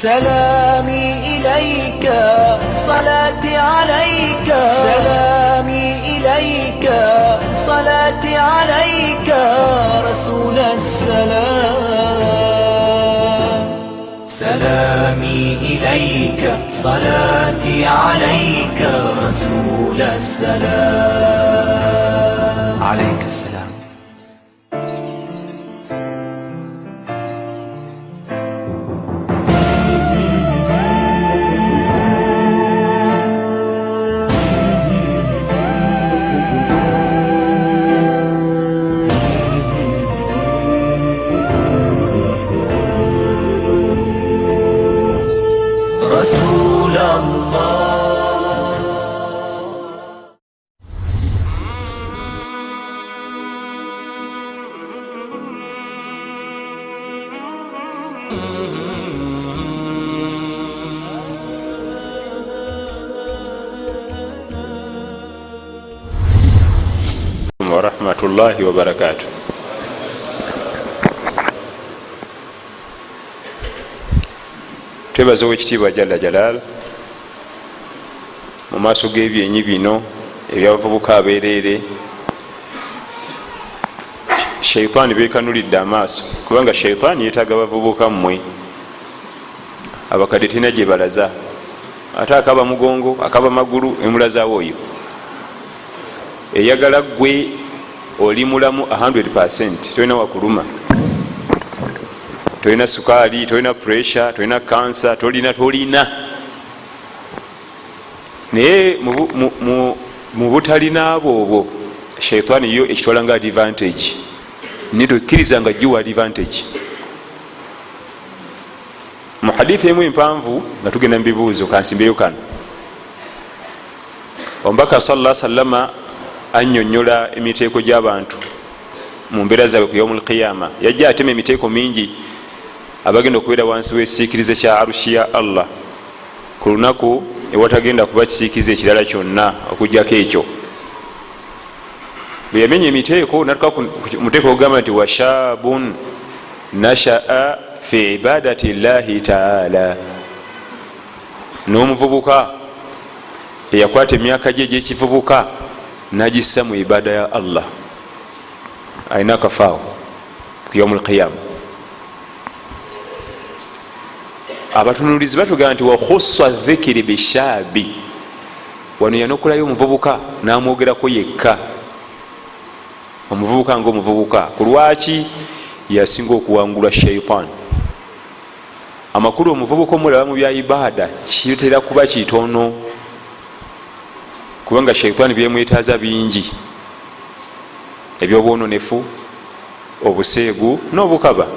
سلامي إليك، صلاتي عليك، سلامي إليك، صلاتي عليك، رسول السلام. سلامي إليك، صلاتي عليك، رسول السلام. عليك السلام. رسول الله. Warahmatullahi wabarakatu. Twebaza Owekitiibwa Jalla Jalal mu maaso g'ebyenyi bino ebyabavubuka abeereere. Shaitaani bekanulidde amaaso, kubanga shaitaani yeetaaga bavubuka. Mmwe abakadde terina gye balaza, ate akaba mugongo, akaba magulu, emulazaawo oyo eyagala gwe oli mulamu 100, tolina wakuluma, tolina sukaali, tolina pressure, tolina kansa, tolina, tolina. Naye mu butalina bwobwo, shaitaani yo ekitwala nga advantage. Naye tokkiriza nga giwa advantage. Mu hadithi emu empanvu, nga tugenda mu bibuuzo, kansimbeyo kano. Omubaka salla sallama annyonnyola emiteeko gy'abantu mu mbeera zaabwe ku yaumu lqiyama. Yajja atema emiteeko mingi abagenda okubeera wansi w'ekisiikirize kya arushi ya Allah ku lunaku ewatagenda kuba kisiikirize ekirala kyonna okugjako ekyo. Bwe yamenya emiteeko, natuka ku muteeko ogugamba nti washabun nashaa fi ibadati llahi taala, n'omuvubuka eyakwata emyaka gye egyekivubuka nagissa mu ibada ya Allah, alina akafaawo ku yaumu lqiyama. Abatunulizi batugamba nti wakhussa dhikiri bishaabi, wano yanokolayo omuvubuka n'amwogerako yekka, omuvubuka ngaomuvubuka. Ku lwaki yasinga okuwangulwa shaitan? Amakulu, omuvubuka omulaba mu bya ibaada kitera kuba kitono, kubanga shaitaani byemwetaaza bingi, ebyobwononefu, obuseegu n'obukaba.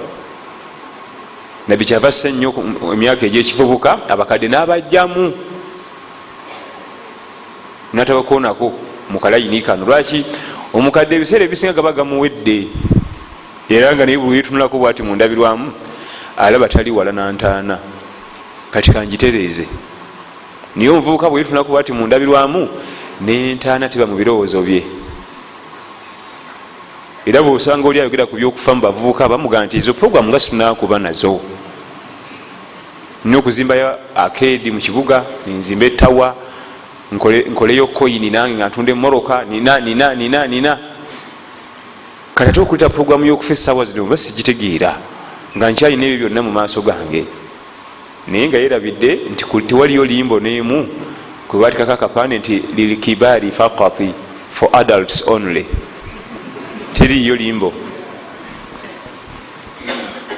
Nabbi kyava ssa ennyo emyaka egyekivubuka, abakadde n'abajjamu natabakoonako mu kalayini kano. Lwaki? Omukadde ebiseera ebisinga gaba gamuwedde, era nga naye bweyetunulako bwati mundabirwamu alaba tali wala nantaana, kati kangitereeze. Naye omuvubuka bweyetunulako bwati mundabirwamu, nentaana teba mu birowoozo bye. Era bwosanga oli ayogera ku byokufa mu bavubuka, bamugaa nti ezo programu nga situnakuba nazo. Nina okuzimbayo akeedi mu kibuga, nzimba etawa, nkoleyo koyini nange nga ntunda emoroka, nina nina nina nina. Kati ate okuleta programu y'okufa essaawa zino oba sigitegeera, nga nkyalina ebyo byonna mu maaso gange. Naye nga yerabidde nti tewaliyo limbo n'emu kwe batikako akapande nti lilkibari fakati, for adults only. Teriiyo limbo,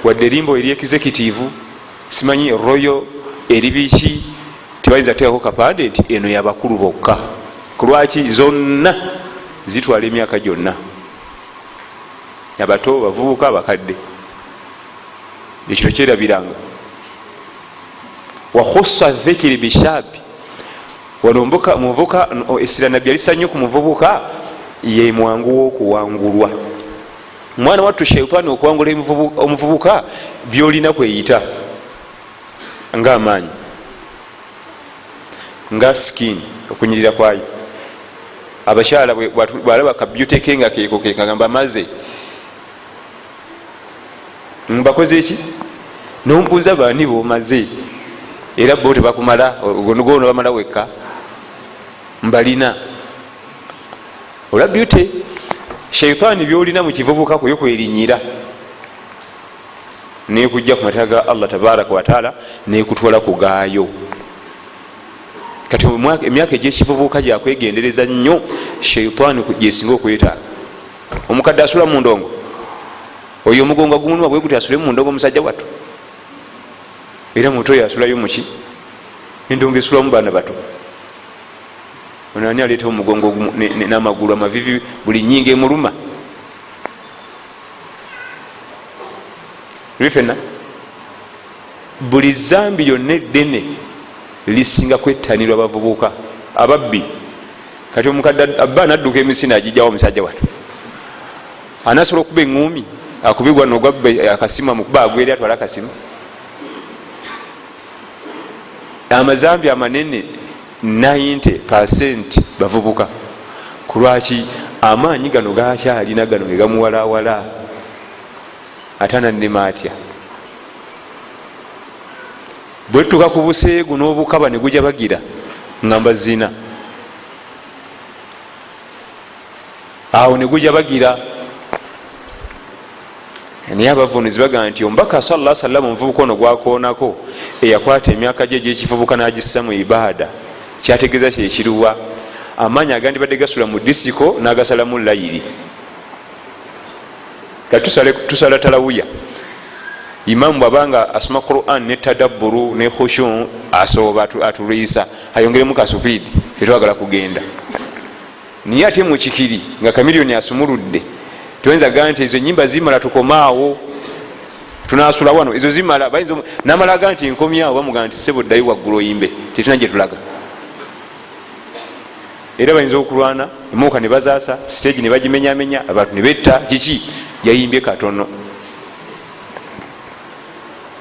wadde limbo eri executive, simanyi royal, eri biki, tebayinza kuteekako kapande nti eno yabakulu bokka. Kulwaki? Zonna zitwala emyaka gyonna, abato, bavubuka, abakadde. Ekyo kyerabiranga. Wakhussa dhikiri bishabi, wano muvuka essira nabbi alisa nnyo ku muvubuka, ye mwangu w'okuwangulwa. Mwana wattu, shaitaani okuwangula omuvubuka, byolina kweyita ngaamaanyi, nga skin okunyirira kwayo. Abakyala bwalaba ka beauty ke nga keeko kekagamba, maze mbakoze eki, nombuuza baani bomaze. Era bo tebakumala, gono bamala wekka, mbalina olwa beauty. Shaitaani byolina mu kivubuka kuyo kwerinyira nekujja ku mateeka ga Allah tabaraka wataala nekutwala kugaayo. Kati emyaka egyekivubuka gyakwegendereza nnyo, shaitaani gyesinga okwetaaga. Omukadde asula mu ndongo, oyo omugongo gumunuma bwe guti, asule mu ndongo omusajja wattu? Era muto oyo asulayo muki? Endongo esulamu baana bato. Ono ani aleetawo omugongo n'amagulu amavivi, buli nyinga emuluma? Fenna buli zambi lyonna eddene lisinga kwettanirwa abavubuka ababbi. Kati omukadde abba anadduka emisina agijjawo omusajja wattu anasobola okuba eŋŋumi akubibwa nogwabba akasimu amukuba agweri atwale akasimu. Amazambi amanene 90% bavubuka. Kulwaki? Amaanyi gano gakyalina, gano gegamuwalawala, ate anannema atya? Bwetutuuka ku buseegu n'obukaba ne gujja bagira ngamba zina awo ne gujja bagira. Naye abavunuzi bagamba nti omubaka sallallahu alaihi wasallam omuvubuka ono gwakoonako eyakwata emyaka gye egyekivubuka n'agissa mu ibaada, kyategeeza kyekiruwa? Amaanyi agandibadde gasula mu disiko n'agasalamu layiri. Kati tusala talawuya, imamu bwabanga asoma Quran ne tadabburu ne khushu, asooba atulwisa ayongeremu kasupiidi, fe twagala kugenda. Naye ate mukikiri nga Kamiliyoni asumuludde, toyinza gaa nti ezo enyimba zimala, tukomaawo tunasula wano, ezo zimala. Namala ga nti nkomyawo, bamugaa nti sebo ddayo waggulu oyimbe, tetuna gye tulaga. Era bayinza okulwana emooka ne bazaasa stage ne bagimenyamenya, abantu ne betta. Kiki? Yayimbye katono,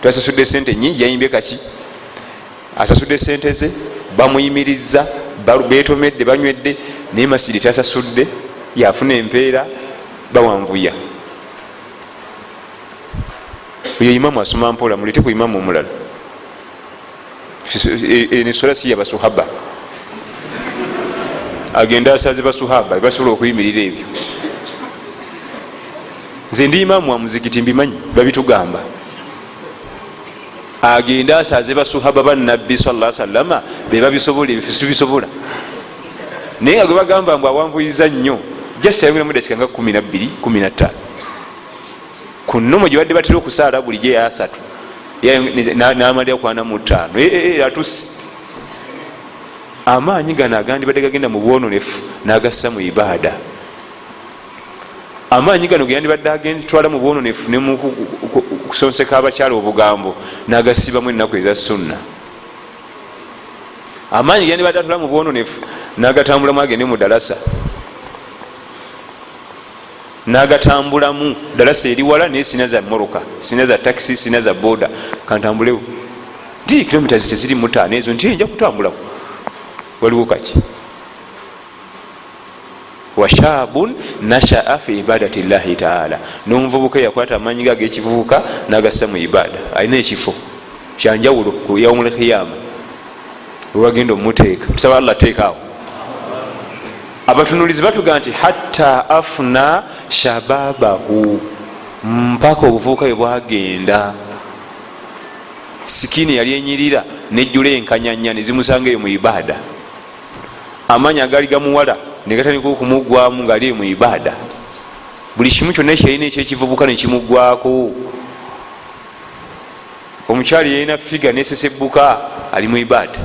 twasasudde sente nyingi, yayimbye kaki? Asasudde sente ze, bamuyimiriza, betomedde, banywedde, naye masiri tasasudde, yafuna empeera, bawanvuya. Oyo imamu asoma mpola, mulete ku imamu omulala. Enswala si yabasuhaba, agenda asaze basuhaba basobola okuyimirira ebyo. Nze ndi imamu wa muzikiti, mbimanyi, babitugamba. Agende asaze basuhaba banabbi sallallahu sallama, bebabisobola, ebyo sibisobola. Naye nga gwe bagamba mbu awanvuyiza nnyo, just ayongeramu dakika nga 12 15 ku nnomo gye badde batera okusaala bulijjo eya 3, n'amalira ku 45, atuse. Amaanyi gano agandibadde gagenda mu bwononefu n'agassa mu ibaada. Amaanyi gano geyandibadde agenzitwala mu bwononefu ne mu kusonseka abakyala obugambo, n'agasibamu ennaku eza sunna. Amaanyi geyandibadde atwala mu bwononefu n'agatambulamu agende mu dalasa, n'agatambulamu dalasa eri wala, naye sina za moroka, sina za takisi, sina za boda, kantambulewo nti kilomita teziri 5 ezo, nti nja kutambulawo. Waliwo kaki? Washabun nashaa fi ibadati llahi taala, n'omuvubuka eyakwata amaanyi ge ag'ekivubuka n'agassa mu ibaada, alina ekifo kyanjawulo ku yaumu lkiyama wewagenda omumuteeka. Tusaba Allah teekaawo. Abatunulizi batugaa nti hatta afuna shababahu, mpaka obuvubuka bwe bwagenda, sikiini yali enyirira nejjula enkanyanya nezimusanga eyo mu ibaada. Amaanyi agaali gamuwala negatandika okumugwamu ngaali eyo mu ibaada. Buli kimu kyonna kyeyalina ekyekivubuka nekimugwako. Omukyali yalina figa nesesebbuka, ali mu ibaada.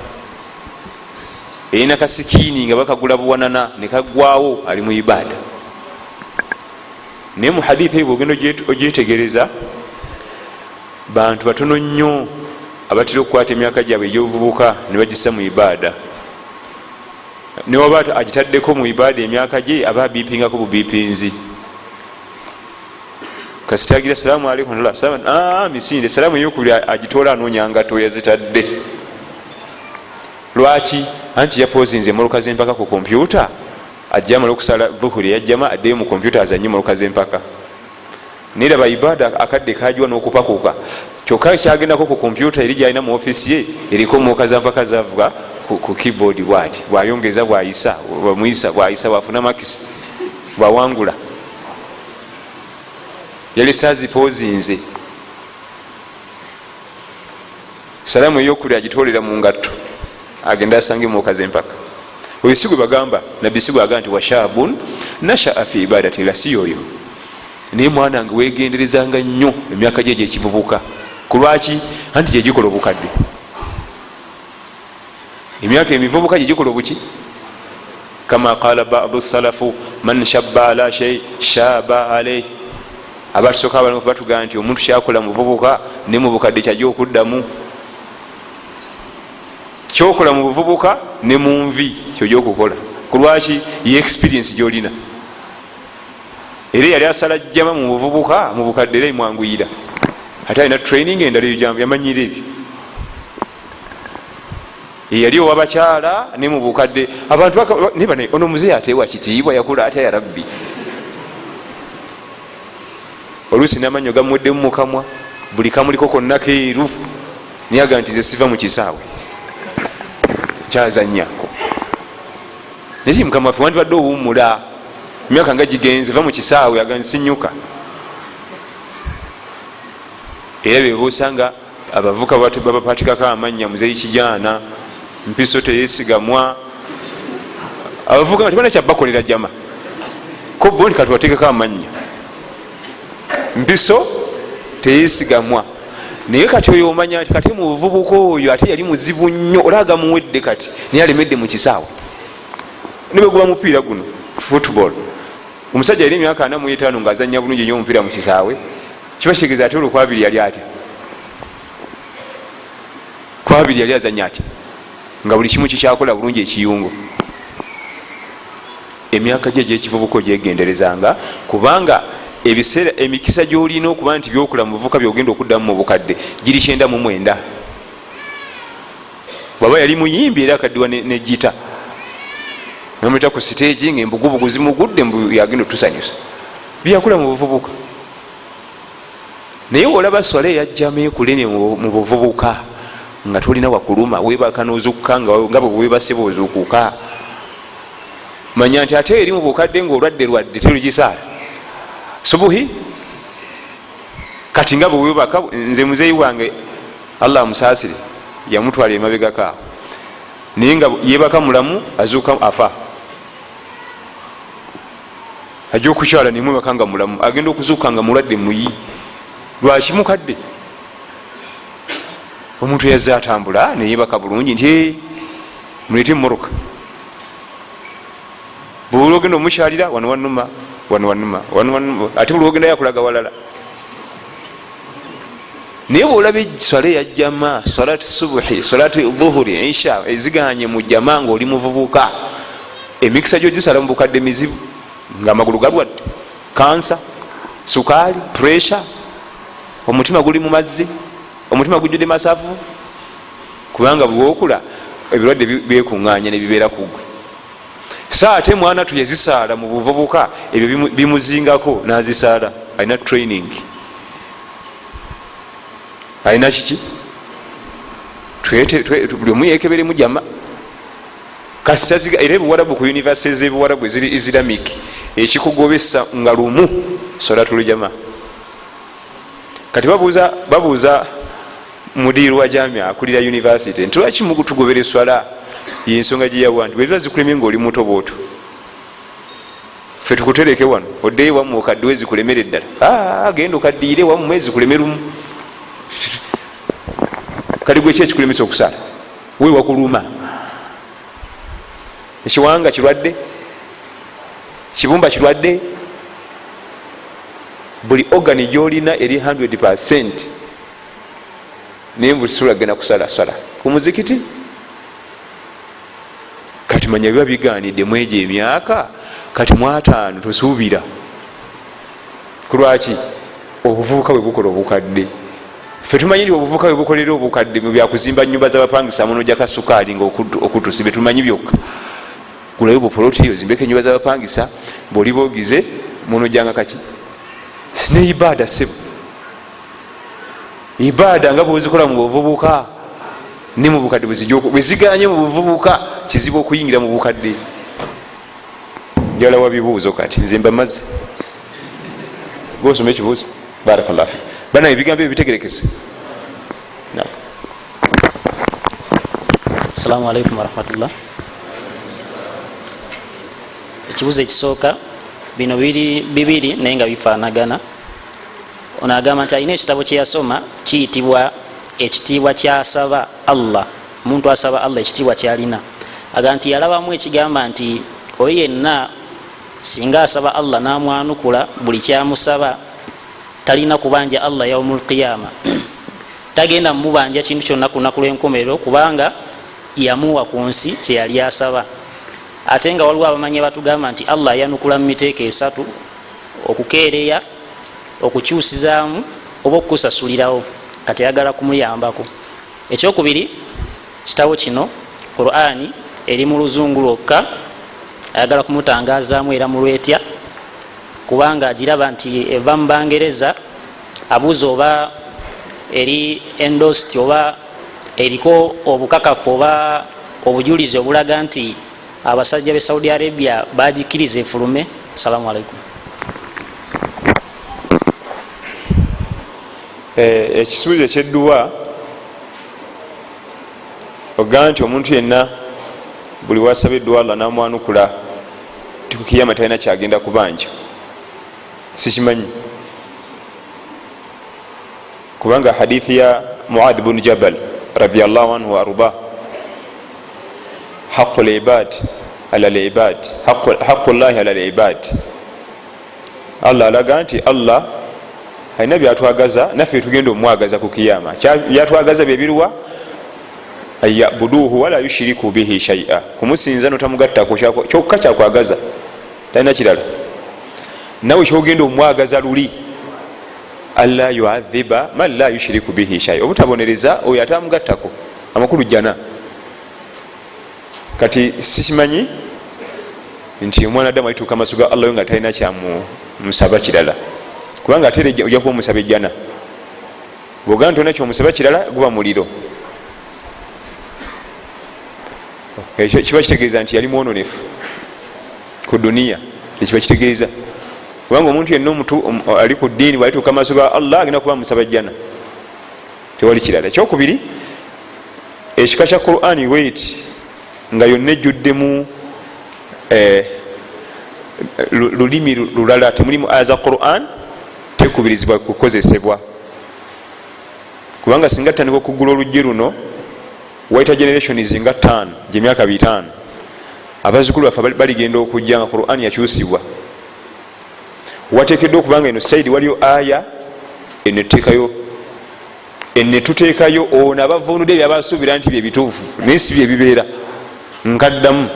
Erina kasikiini nga bakagula buwanana nekagwawo, ali mu ibaada. Naye mu hadithi eyo bwogenda ogyetegereza, bantu batono nnyo abatera okukwata emyaka gyabwe egyobuvubuka ne bagissa mu ibaada. Newaba agitaddeko mu ibaada emyaka gye, aba abipingako bubipinzi. Kasitagira salaamu aleikum, misinde salaamu eyokubiri agitoola, anoonya ngato yazitadde. Lwaki? Anti yapozinze emmotoka z'empaka ku kompyuta, ajja amala okusala dhuhuri eyajjama, addeyo mu kompyuta azanye emmotoka z'empaka. Naye laba ibada akadde kagiwa n'okupakuka, kyokka kyagendako ku kompyuta eri gyalina mu ofiisi ye eriko mwoka za mpaka zavuga ku keyboard bwati, bwayongeza, bwayisa, bwamuyisa, bwayisa, bwafuna makisi, bwawangula. Yali saazipozinze salaamu eyokuli agitolera mu ngatto, agende asange mwoka zempaka. Oyo si gwe bagamba nabbi, si gwe agamba nti washabun nashaa fi ibadati la, si yoyo. Naye mwana wange, wegenderezanga nnyo emyaka gye egyekivubuka. Kulwaki? Anti gyegikola obukadde. Emyaka emivubuka gyegikola obuki? Kama qala badu salafu, man shabba ala shei shaba alaih. Abatusooka abalongofu batugamba nti omuntu kyakola muvubuka ne mu bukadde kyajja okuddamu. Kyokola mu buvubuka ne munvi kyojja okukola. Kulwaki? Ye experience gyolina. Era yali asala jjama mu buvubuka, mu bukadde era emwanguyira, ate alina training endala eyo yamanyira ebyo. Eyali owabakyala ne mu bukadde abantu nebane, ono muzeeyi ateewa kitiibwa, yakula atya ya rabbi? Oluusi n'amannyo gamuweddemu mukamwa, buli kamuliko konna keeru, naye aga nti nze siva mu kisaawe kyazanya. Naye mukama waffe, wandibadde owummula, emyaka nga gigenze, va mu kisaawe. Aga nsinyuka. Era bebosanga abavuka babapatikako amannya, muzeyi kijaana, mpiso teyesigamwa. Abavuka nga tebana kyabakolera jama ko bo, nti katubateekeko amannya, mpiso teyesigamwa. Naye kati oyo omanya nti kati mu buvubuka oyo ate yali muzibu nnyo, olaba gamuwedde kati, naye alemedde mu kisaawe. Nibweguba mupiira guno football, omusajja yali emyaka 45 ngaazanya bulungi nnyo omupiira mu kisaawe, kiba kitegeeza ate olwo kwabiri yali atya? Kwabiri yali azanya atya nga buli kimu kikyakola bulungi ekiyungo? Emyaka gye egyekivubuka ogyegenderezanga, kubanga ebiseera emikisa gyolina okuba nti byokola mu buvubuka byogenda okuddamu mu bukadde giri 99. Bwaba yali muyimbi era akaddiwa ne gita nomuleta ku siteegi nga embugubugu zimugudde, yagenda otusanyusa byeyakola mu buvubuka. Naye olaba swala eyajjama ekulene mu buvubuka nga tolina wakuluma, webaka nozukka nga bwe webase bwozukuka, manya nti ate eri mu bukadde ngaolwadde lwadde terugisaala subuhi. Kati nga bwewebaka, nze muzeeyi wange Allah amusaasire yamutwala emabegako awo, naye nga yebaka mulamu, azuuka afa. Ajja okukyala nemwebaka nga mulamu, agenda okuzuuka nga mulwadde muyi. Lwaki? Mukadde. Omuntu yazze atambula neyebaka bulungi nti mulete emmotoka, buli ogenda omukyalira wano wanuma, wano wanuma, wano wanuma, ate buli ogenda yakulaga walala. Naye bwolaba eswala eyajjama, salat subuhi, salat dhuhuri, isha, eziganye mu jama nga oli muvubuka, emikisa gyo gisala mu bukadde mizibu, nga amagulu galwadde, kansa, sukaali, pressure, omutima guli mu mazzi, omutima gujjudde masavu, kubanga bwokula ebirwadde byekuŋŋanya nebibeera kugwe. Sa ate mwana tu yazisaala mu buvubuka, ebyo bimuzingako nazisaala, alina training, alina kiki. Buli omu yekeberemu jama. Era ebuwarabu, ku university zebuwarabu eziri Islamic, ekikugobesa nga lumu solatulujama. Kati babuuza mudiiru wa jamia akulira university nti lwaki mugutugobera eswala? Yensonga gyeyawa nti bweziba zikulemye ngaoli muto bwoto, fe tukutereke wano oddeyo wammwe okaddiwe zikulemere ddala? Genda okaddiire wammwe zikuleme lumu. Kati gwe ki ekikulemesa okusaala? Wewakuluma ekiwanga kirwadde, kibumba kirwadde, buli organ gyolina eri 100, naye mbusobola genda kusala sala ku muzikiti. Kati manya biba biganidde mwegyo emyaka kati mwataano, tosuubira. Kulwaki? Obuvubuka bwe bukola obukadde. Fe tumanyi nti obuvubuka bwe bukolera obukadde mu byakuzimba nyumba z'abapangisa, munojjaka sukaali nga okutusibe. Tumanyi byokka gulayo bupoloti ozimbeko enyumba z'abapangisa, bwoliba ogize munojjanga kaki. Ne ibaada, sebo, ibaada nga bwozikola mu buvubuka ne mu bukadde bweziganye mu buvubuka, kizibu okuyingira mu bukadde. Njala wa bibuuzo kati nze mbamaze gosoma ekibuuzo. Barakallah fik. Bana, ebigambo ebyo bitegerekese. Assalamu alaikum warahmatullah. Ekibuuzo ekisooka, bino biri bibiri naye nga bifaanagana. Ono agamba nti alina ekitabo kyeyasoma kiyitibwa Ekitiibwa Kyasaba Allah, omuntu asaba Allah ekitiibwa kyalina. Agamba nti yalabamu ekigamba nti oyo yenna singa asaba Allah n'amwanukula buli kyamusaba, talina kubanja Allah yaumul qiyama, tagenda mumubanja kintu kyonna ku lunaku lw'enkomerero, kubanga yamuwa ku nsi kyeyali asaba. Ate nga waliwo abamanyi batugamba nti Allah ayanukula mu miteeko esatu: okukeereya, okukyusizaamu oba okukusasulirawo. Kati ayagala kumuyambako. Ekyokubiri, kitabo kino Qurani eri mu Luzungu lwokka, ayagala kumutangazaamu era mulwetya, kubanga agiraba nti eva mu Bangereza. Abuuza oba eri endorsed oba eriko obukakafu oba obujulizi obulaga nti abasajja be Saudi Arabia bagikkiriza efulume. Assalamu alaikum. Ekisuubizo ekyedduwa ogamba nti omuntu yenna buli wasaba edduwa Allah namwanukula, ti kukiyama talina kyagenda kubanja, sikimanyi, kubanga hadithi ya Muadh bunu Jabal radiallahu anhu waardah, haqu libad ala libad, haqu llahi ala libad, Allah alaga nti Allah alina byatwagaza naffe tugenda omwagaza ku kiyama. Byatwagaza byebiruwa? Anyabuduhu wala yushiriku bihi shaia, kumusinza notamugattako, kyokka kyakwagaza, talina kirala. Nawe kyogenda omwagaza luli alla yuadhiba man la yushiriku bihi shaia, obutabonereza oyo atamugattako, amakulu jjana. Kati sikimanyi nti omwana adamu alituuka amaaso ga Allah nga talina kyamusaba kirala, kubanga ate ojja kuba omusaba ejjana. Bwogamba nti olina kyomusaba kirala, guba muliro. Ekyo kiba kitegeeza nti yali mwononefu ku duniya, ekiba kitegeeza, kubanga omuntu yenna omutu ali ku ddiini bwalituuka amaaso ga Allah agenda kuba musaba jjana, tewali kirala. Ekyokubiri, ekika kya Qurani wait nga yonna ejjuddemu lulimi lulala, temulimu aya za Quran, tekubirizibwa kukozesebwa, kubanga singa tutandika okugula oluggi luno, waita generations nga 5, gyemyaka 5, abazzukulu baffe baligenda okujja nga Quran yakyusibwa. Wateekeddwa okubanga eno saidi waliyo aya eno etuteekayo, netuteekayo ono abavunudde byabasuubira nti byebituufu, naye si byebibeera. Nkaddamu,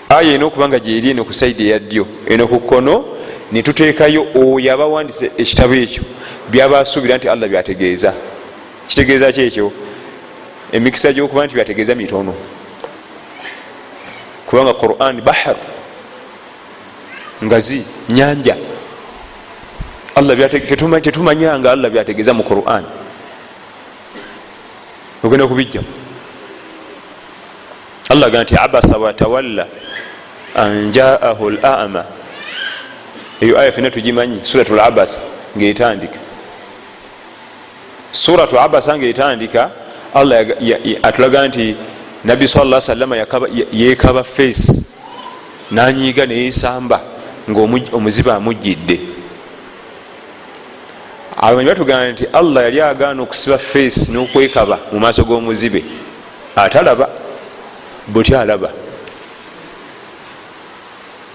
aya eno okubanga gyeri eno ku saidi eyaddyo, eno ku kkono netuteekayo oyo abawandise ekitabo ekyo byabasuubira nti Allah byategeeza. Kitegeeza ki ekyo? Emikisa gyokuba nti byategeeza mitono, kubanga Quran bahar, ngazi, nyanja. Allah tetumanyanga Allah byategeeza mu Quran, ogenda kubijja. Allah aga nti abasa watawalla anjaahu lama. Eyo aya fena tugimanyi, Suratu Labasa ngaetandika. Suratu Abasa ngaetandika, Allah atulaga nti Nabbi sal salama yekaba face nanyiiga neyesamba nga omuzibe amujjidde. Abamanyi batugamba nti Allah yali agaana okusiba face n'okwekaba mu maaso g'omuzibe atalaba. Butya alaba,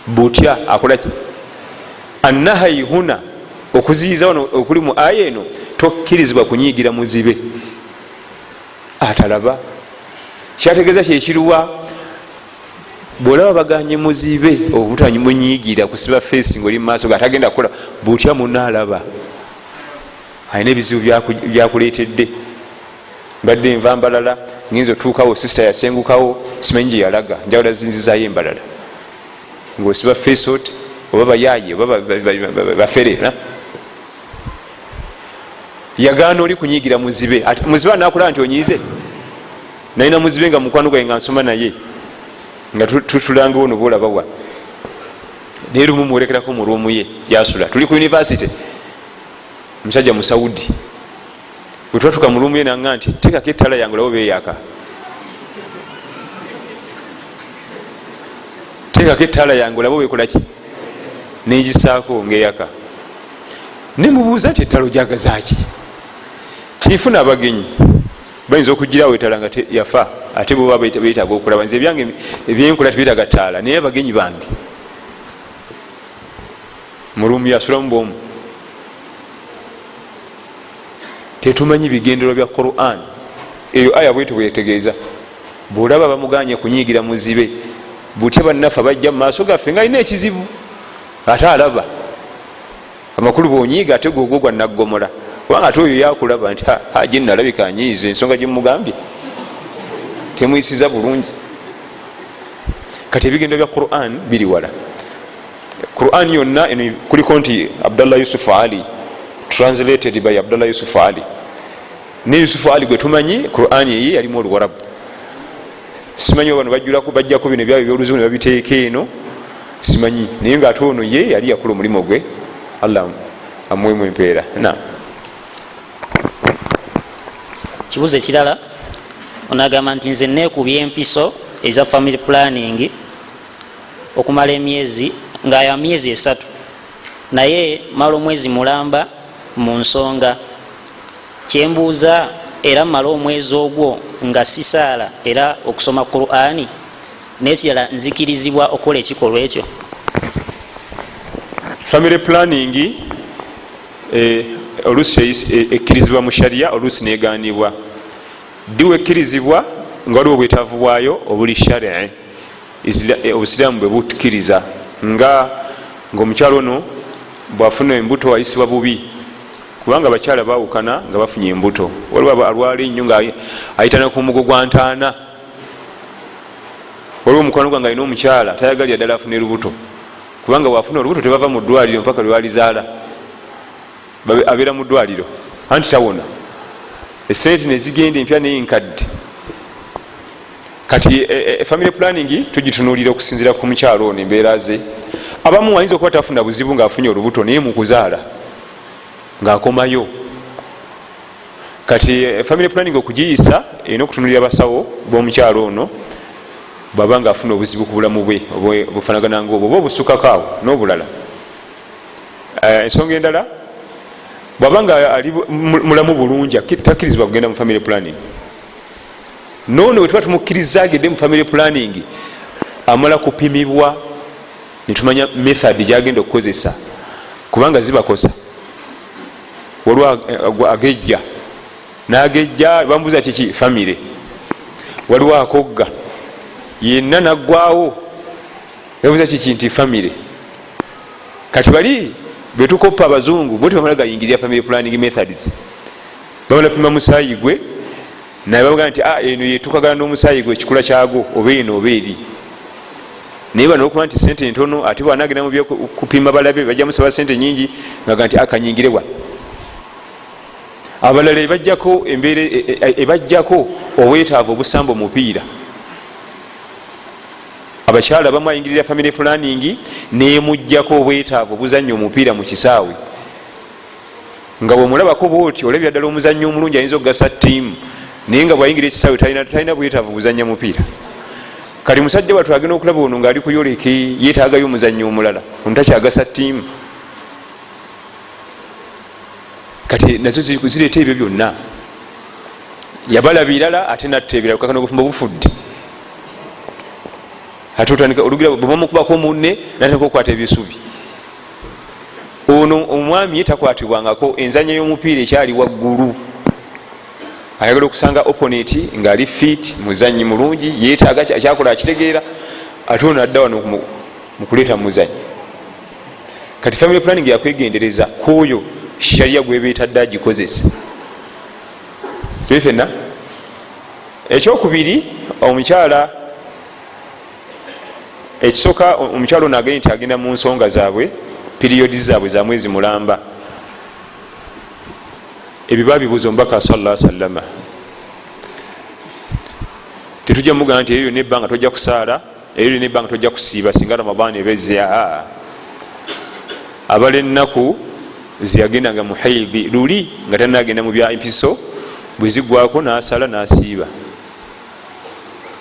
butya akolaki? Annahayi huna, okuziyiza wano okuli mu aya eno, tokkirizibwa kunyiigira muzibe atalaba. Kyategeeza kyekiruwa? Bwolaba baganye muzibe obutamunyiigira kusiba feesi ngaoli mumaaso ga atagenda kukola, butya munaalaba alina ebizibu byakuleetedde. Mbadde nva mbalala, ngenza otuukawo, sisita yasengukawo, simanyi gye yalaga, njagala zinzizayo embalala, ngaosiba feesi oti Oba bayaye oba bafere. Yagaana oli kunyigira muzibe. Muzibe anakulaba nti onyiize. Nalina muzibe nga mukwano gwange nga nsoma naye, nga tutulanga ono bwolabawa, naye lumu mwolekerako mu ruumu ye gyasula, tuli ku university, musajja musaudi. Bwe twatuka mu ruumu ye nanga nti, "Tekako ettala yange olabo beyaka, tekako ettala yange olabo bekolaki." Nengisaako ngaeyaka. Nemubuuza nti, "Ettala ojagazaki?" "Tinfuna abagenyi bayinza okugirawo etala nga yafa, ate boba betaaga okulaba. Nze ebyange ebyenkola tebetaaga taala, naye abagenyi bange." Mu ruumu yasulamu bwomu. Tetumanyi bigendererwa bya Quran. Eyo aya bwetu bwetegeeza. Bwolaba bamuganye kunyigira muzibe, butya bannaffe bajja mu maaso gaffe nga alina ekizibu ate alaba amakulu? Bwonyiiga ate gwogwo gwa naggomola, kubanga ate oyo yakulaba nti haji nalabika anyiiza, ensonga gyemugambye temuyisiza bulungi. Kati ebigendo bya Quran biri wala. Quran yonna eno kuliko nti Abdallah Yusuf Ali, translated by Abdallah Yusuf Ali. Ne Yusufu Ali gwe tumanyi, Quran eye yalimu Oluwarabu. Simanyi bano bajjako bino ebyabwe ebyoluzungu ne babiteeka eno, simanyi. Naye nga ate ono ye yali yakola omulimu gwe, Allah amuwemu empeera. Na Kibuzo ekirala, onagamba nti, "Nze neekubya empiso eza family planning okumala emyezi nga ya myezi 3, naye mala omwezi mulamba mu nsonga. Kyembuuza, era mala omwezi ogwo nga sisaala era okusoma Qur'ani? Nekirala, nzikirizibwa okukola ekikolwa ekyo?" Family planning oluusi ekkirizibwa mu sharia, oluusi neganibwa. Ddi wekkirizibwa? Nga waliwo obwetaavu bwayo obuli sharii, obusiraamu bwe bukkiriza, nga ngaomukyalo ono bwafuna embuto ayisibwa bubi, kubanga abakyala bawukana nga bafunye embuto. Waliwo alwala ennyo nga ayitana ku mugo gwa ntaana. Waliwo omukwano gwange alina omukyala tayagalira ddala afune lubuto, kubanga bwafuna olubuto tebava mu ddwaliro mpaka lwalizaala, abeera mu ddwaliro anti tawona, esente nezigenda empya neyenkadde. Kati family planning tugitunulira okusinzira ku mukyalo ono, embeera ze. Abamu ayinza okuba tafuna buzibu ngaafunye olubuto, naye mukuzaala ngaakomayo. Kati family planning okugiyisa erina okutunulira abasawo b'omukyalo ono, bwaba nga afuna obuzibu ku bulamu bwe obufanagana nga obwo oba obusukako awo n'obulala. Ensonga endala, bwaba nga ali mulamu bulungi, takkirizibwa kugenda mu family planning. Noono bwe tuba tumukkiriza agende mu family planning, amala kupimibwa netumanya method gyagenda okukozesa, kubanga zibakosa. Waliwo agejja nagejja, bambuza kiki? Family. Waliwo akogga yenna naggwawo, babuza kiki? Nti family. Kati bali betukoppa abazungu bo tebamala gayingirira family planning methods, bamala pima musaayi gwe, naye babaga nti, "Ah, eno yetukagana n'omusaayi gwe, ekikula kyagwo, oba eno oba eri." Naye bano okuba nti sente ntono, ate bwanagenda mu byokupima balabe bajja musaba sente nyingi, ngaga nti akanyingire wa. Abalala ebajjako embeera, ebajjako obwetaavu obusamba omupiira. Abakyala bamu ayingirira family planning nemugjako obwetaavu obuzanya omupiira mu kisaawe, nga bwemulabako bwoti olabira ddala omuzannyo omulungi ayinza okugasa ttiimu, naye nga bwayingira ekisaawe talina bwetaavu buzanya mupiira. Kati musajja wattu agenda okulaba ono ngaali kuyoleke, yetaagayo omuzannyo omulala, ono takyagasa ttiimu. Kati nazo zireeta ebyo byonna, yabala birala ate natta ebirala. Kakano obufumbo bufudde, ate otandika olugira bwebamukubako munne natandika okukwata ebisubi. Ono omwami ye takwatibwangako, enzanya y'omupiira ekyali waggulu, ayagala okusanga opponent ngaali fit, muzanyi mulungi, yetaaga kyakola akitegeera, ate ono adda wano mukuleeta muzanyi. Kati family planning yakwegendereza kwoyo sharia gwebetadde agikozesa. Tuli fenna. Ekyokubiri, omukyala Ekisooka, omukyalo ono agende nti agenda mu nsonga zaabwe, periods zaabwe za mwezi mulamba. Ebyo babibuuza omubaka salla sallama. Tetujja mugamba nti eyo yonna ebbanga tojja kusaala, eyo yonna ebbanga tojja kusiiba singa Ramadan ebezze. Abala ennaku zeyagendanga mu haidhi luli nga tanagenda mu bya empiso, bwe ziggwako nasala nasiiba.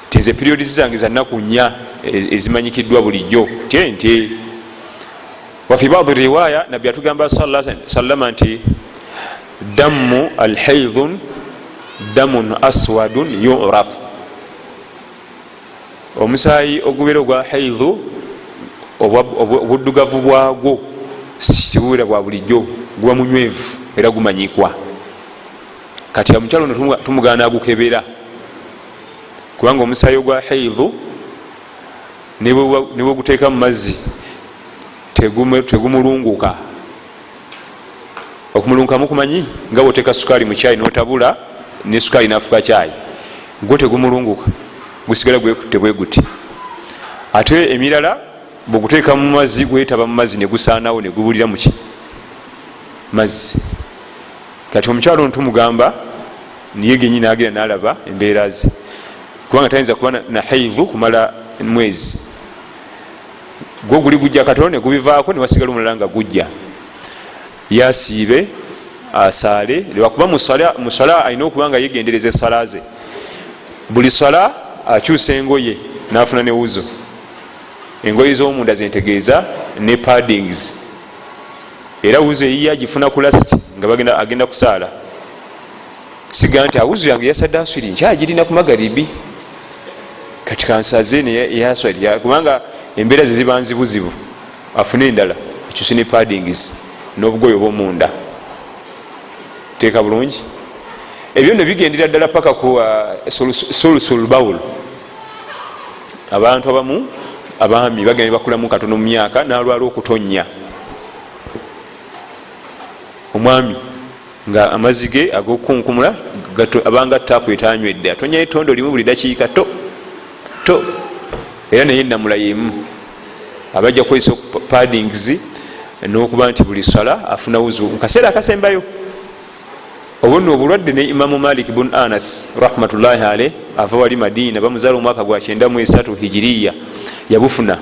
Ti nze periods zange za nnaku 4 ezimanyikiddwa bulijjo tye nti wafi badi riwaya nabbi atugamba salla sallama nti damu alhaidhun damun aswadun yuraf, omusaayi ogubeera ogwa haidhu obuddugavu bwagwo tebubeera bwa bulijjo, guba munywevu era gumanyikwa. Kati omukyalo ono tumugaana agukebera, kubanga omusaayi ogwa haidhu nebweguteeka mu mazzi tegumulunguka. Okumulunguka mukumanyi? Nga bwoteeka sukaali mu kyayi notabula ne sukaali nafuka kyayi, gwo tegumulunguka, gusigala gwekutte bwe guti. Ate emirala bweguteeka mu mazzi gwetaba mu mazzi negusaanawo negubulira muki mazzi. Kati omukyalo ono tumugamba niye genyini agenda nalaba embeera ze, kubanga tayinza kuba na haidhu kumala mwezi. Gwo guli gujja katono negubivaako newasigala omulala nga gujja. Yasiibe asaale, lwakuba muswala alina okuba nga yegendereza eswala ze. Buli swala akyusa engoye nafuna ne wuzo, engoye z'omunda zentegeeza ne paddings. Era wuzo eyiye agifuna ku last nga bagenda agenda kusaala. Siga nti awuzu yange yasadde aswiri nkyagirina ku magaribi, kati kansaze neyaswali, kubanga embeera ze ziba nzibuzibu. Afune endala ekyuse ne paddings n'obugoye obwomunda teeka bulungi. Ebyo nno bigendera ddala paka ku sulusul baul. Abantu abamu abaami bagenda bakulamu katono mu myaka nalwala okutonya, omwami nga amazzi ge agokunkumula abanga taapu etanywedde, atonya etondo limu buli dakiika to to. Era naye enamula yemu, abajja kukozesa paddings n'okuba nti buli swala afuna wuzu mukaseera akasembayo. Obwo nno obulwadde ne Imamu Malik bun Anas rahmatullahi alaih ava wali Madina, bamuzaala omwaka gwa 93 hijiriya, yabufuna.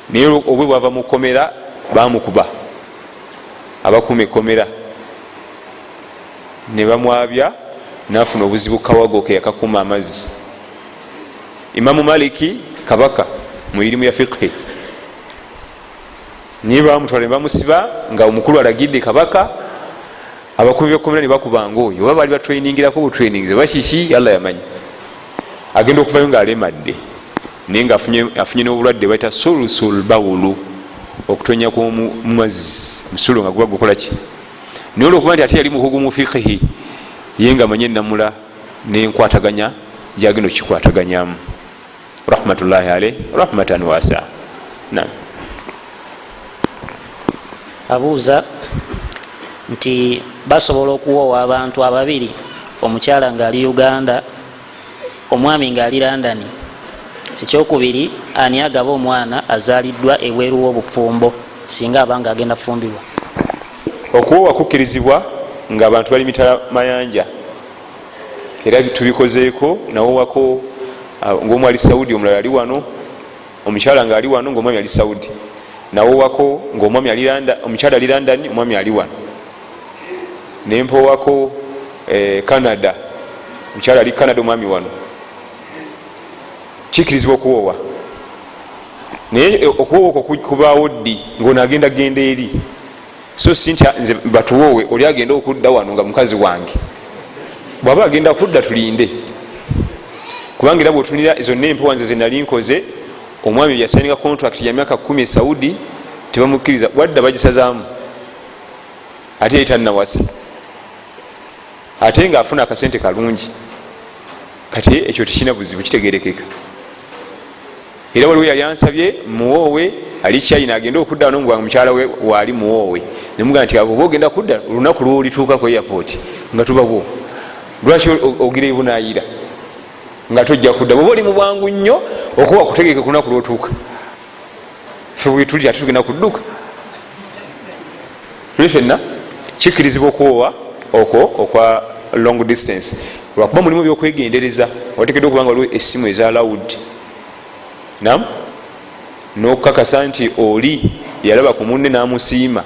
Naye obwe bwava mu kkomera, bamukuba abakuuma ekkomera ne bamwabya nafuna obuzibu kawago ke yakakuuma amazzi. Imamu Maliki kabaka mu irimu ya fiqhi, naye bamutwala ne bamusiba nga omukulu alagidde kabaka. Abakuumi bekkomera ne bakubanga oyo, oba baali batrainingirako butrainings oba kiki, Allah yamanyi. Agenda okuvayo nga alemadde, naye nga afunye n'obulwadde baita sulusul bawulu, okutonya kwomumazzi musulo nga guba gukolaki. Naye olwokuba nti ate yali mukugu mu fiqhi, ye nga amanye enamula nenkwataganya gyagenda okukikwataganyamu rahmatullahi alaih rahmatan wasa. Nam. Abuuza nti basobola okuwoowa abantu ababiri, omukyala ng'ali Uganda, omwami ng'ali London? Ekyokubiri, ani agaba omwana azaaliddwa ebweru w'obufumbo singa aba nga agenda fumbirwa? Okuwoowa kukkirizibwa nga abantu bali mitala mayanja, era tubikozeeko. Nawoowako ngaomu ali Saudi, omulala ali wano, omukyala nga ali wano ngaomwami ali Saudi. Nawoowako ngaomwami ali, omukyala ali London, omwami ali wano. Nempowako Canada, omukyala ali Canada, omwami wano. Kikirizibwa okuwoowa, naye okuwoowa okwo kubaawo ddi? Ngaono agenda genda eri, so si nti nze batuwoowe oli agenda okudda wano nga mukazi wange. Bwaba agenda kudda, tulinde, kubanga era bwotunira zonna empowa nze zenali nkoze, omwami yasayininga contract ya myaka 10 e Saudi, tebamukkiriza wadda, bagisazaamu. Ate yali tannawasa, ate nga afuna akasente kalungi. Kati ekyo tekirina buzibu, kitegerekeka. Era waliwo yali ansabye muwoowe ali China, agende okudda wano nga mukyala we waali, muwoowe. Nemugaa nti abo oba ogenda kudda, olunaku lwolituuka ku airport nga tubabwo. Lwaki ogira ebunayira nga tojja kudda bwoba oli mu bwangu nnyo? Okuwa kutegeke ku lunaku lwotuuka. Fe bwetuli ate tugenda kudduka tuli fenna. Kikkirizibwa okuwoowa okwo okwa long distance, lwakuba mulimu ebyokwegendereza. Watekeddwa okuba nga waliwo essimu eza loud, nam n'okukakasa nti oli yalaba ku munne n'amusiima.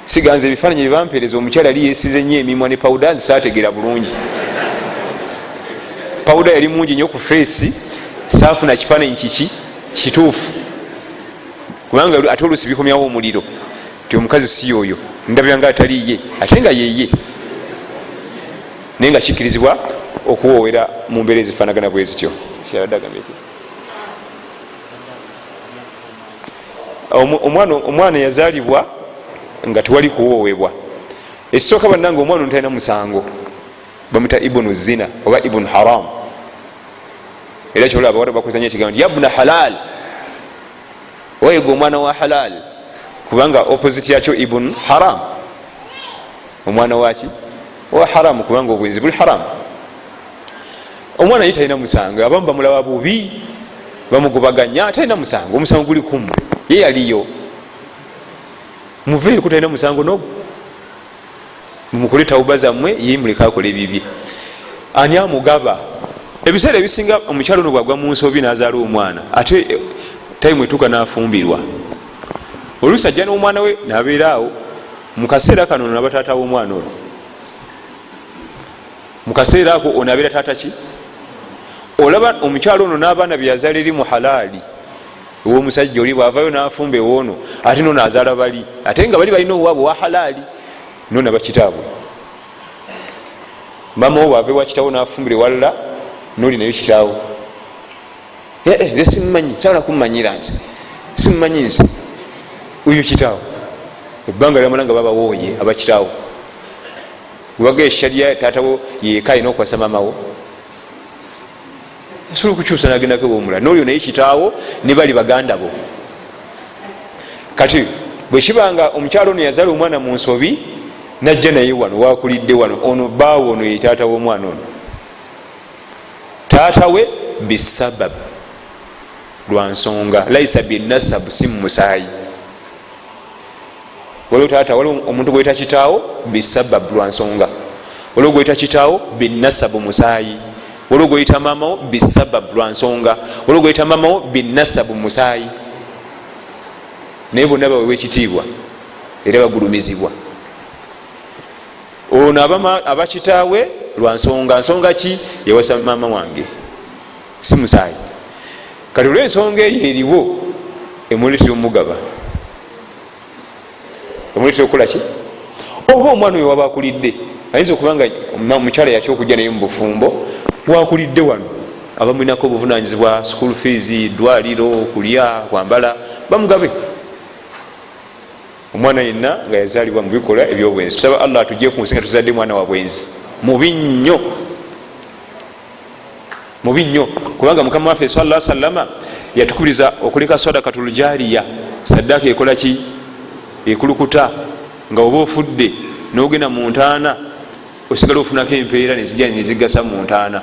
Siganza ebifaananyi byebampeereza, omukyala yali yesize nnyo emimwa ne pawuda, nze saategeera bulungi. Pawuda yali mungi nnyo ku face, saafuna kifaananyi kiki kituufu, kubanga ate oluusi bikomyawo omuliro ti omukazi si yoyo, ndabira nga ataliye ate nga yeye. Naye nga kikkirizibwa okuwoowera mu mbeera ezifaanagana bwe zityo. Kyabadde agambye ki? Omwana yazaalibwa nga tewali kuwoowebwa. Ekisooka, bannange, omwana ono talina musango. Bamuta ibunu zina oba ibunu haram. Era kyolaba abawala bakozanya ekigambo nti yabuna halal, wayega omwana wa halal, kubanga opposite yakyo ibun haram, omwana waki? Wa haramu, kubanga obwenzi buli haramu. Omwana ye talina musango. Abamu bamulaba bubi, bamugobaganya. Talina musango, omusango guli kummwe. Ye yaliyo, muveeko, talina musango nogwo. Mumukole tawuba zammwe, ye muleke akola ebibye. Ani amugaba? Ebiseera ebisinga omukyalo ono bwagwa mu nsobi n'azaala omwana, ate time etuuka n'afumbirwa, oluusi ajja n'omwana we n'abeera awo. Mu kaseera kano ono naba taata w'omwana ono. Mu kaseera ako ono abeera taata ki? Olaba omukyalo ono n'abaana byeyazaala eri mu halaali ow'omusajja oli, bwavayo n'afumba ewoono, ate nono azaala bali, ate nga bali balina owaabwe wa halaali, nona bakitaabwe. Mama wo bwava ewa kitawo n'afumbira ewalala, noli nayo kitaawo. Nze simumanyi, saala kummanyira, nze simumanyi, nze oyo kitaawo. Ebbanga lyamala nga babawooye abakitaawo, webaga esharya taatawo yeka alina okukwasa mamawo, asobola okukyusa nagendako ewomulala, nolyo naye kitaawo, ne bali baganda bo. Kati bwekibanga omukyalo ono yazaala omwana mu nsobi, najja naye wano wakulidde wano, ono baawe ono ye taata w'omwana ono, taata we bisabab, lwa nsonga, laisa binasabu, si mumusaayi. Waliwo taata, waliwo omuntu gweta kitaawo bisabab, lwa nsonga. Waliwo gweta kitaawo binasabu, musaayi. Waliwo gweyita maamawo bisabab, lwa nsonga. Waliwo gweyita maamawo binasabu, musaayi. Naye bonna baweebwa ekitiibwa era bagulumizibwa. Ono aba kitaawe lwa nsonga. Nsonga ki? Yawasa maama wange, si musaayi. Kati olwensonga eyo eriwo emuletera omugaba, emuletera okukola ki? Oba omwana oyo waba akulidde, ayinza okuba nga mukyala yakya okujja naye mu bufumbo, wakulidde wano, abamulinako obuvunanyizibwa, school fees, ddwaliro, kulya, kwambala, bamugabe. Omwana yenna nga yazaalibwa mu bikolwa ebyobwenzi, tusaba Allah atujje ku nsi nga tuzadde mwana wa bwenzi. Mubi nnyo, mubi nnyo, kubanga Mukama waffe salla sallama yatukubiriza okuleka sadakatul jariya, saddaaka ekola ki? Ekulukuta, nga oba ofudde nogenda mu ntaana, osigala ofunako empeera nezijja nezigasa mu ntaana.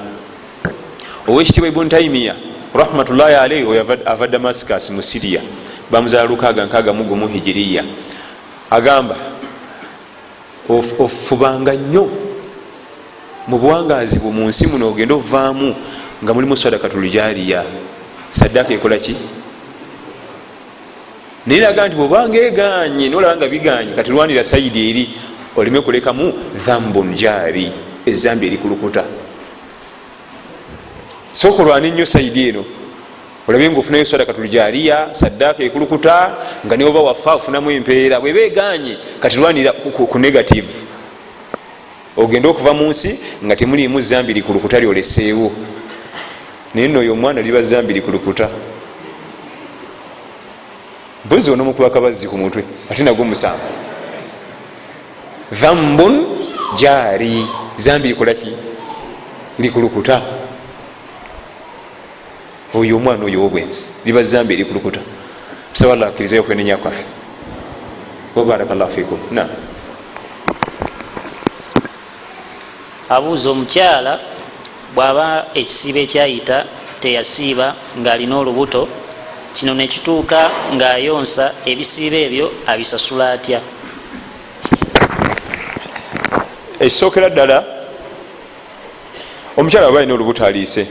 Owekitiibwa Ibuni Taimiya rahmatullahi alaihi, oyo ava Damascus mu Siria, bamuzaala 661 hijiriya, agamba ofubanga nnyo mu buwangazi bwo mu nsi muno, ogenda ovaamu nga mulimu sadakatul jariya, saddaaka ekola ki? Naye naga nti bwobanga eganye, nolaba nga biganye, kati lwanira side eri oleme kulekamu dhambun jari, ezambi erikulukuta. Sooka olwane nnyo side eno, olabe nga ofunayo sadakatul jariya, saddaaka ekulukuta, nga neoba wafa ofunamu empeera. Bweba eganye, kati lwanira ku negative, ogende okuva mu nsi nga temulimu zambi likulukuta lyoleseewo. Naye nno oyo omwana liba zambi likulukuta. Mpozi onomukuba kabazzi ku mutwe, ate nagwo musango. Dhambun jari, zambi likolaki? Likulukuta. Oyo omwana oyo owobwenzi liba zambi erikulukuta. Tusaba Allah akkirizeyo okwenenya kwaffe. Wabarakallahu fikum na Abuuza, omukyala bw'aba ekisiibo ekyayita Teyasiiba ng'alina olubuto, kino nekituuka ng'ayonsa, ebisiibo ebyo abisasula atya? Ekisookera ddala, omukyala aba alina olubuto aliise.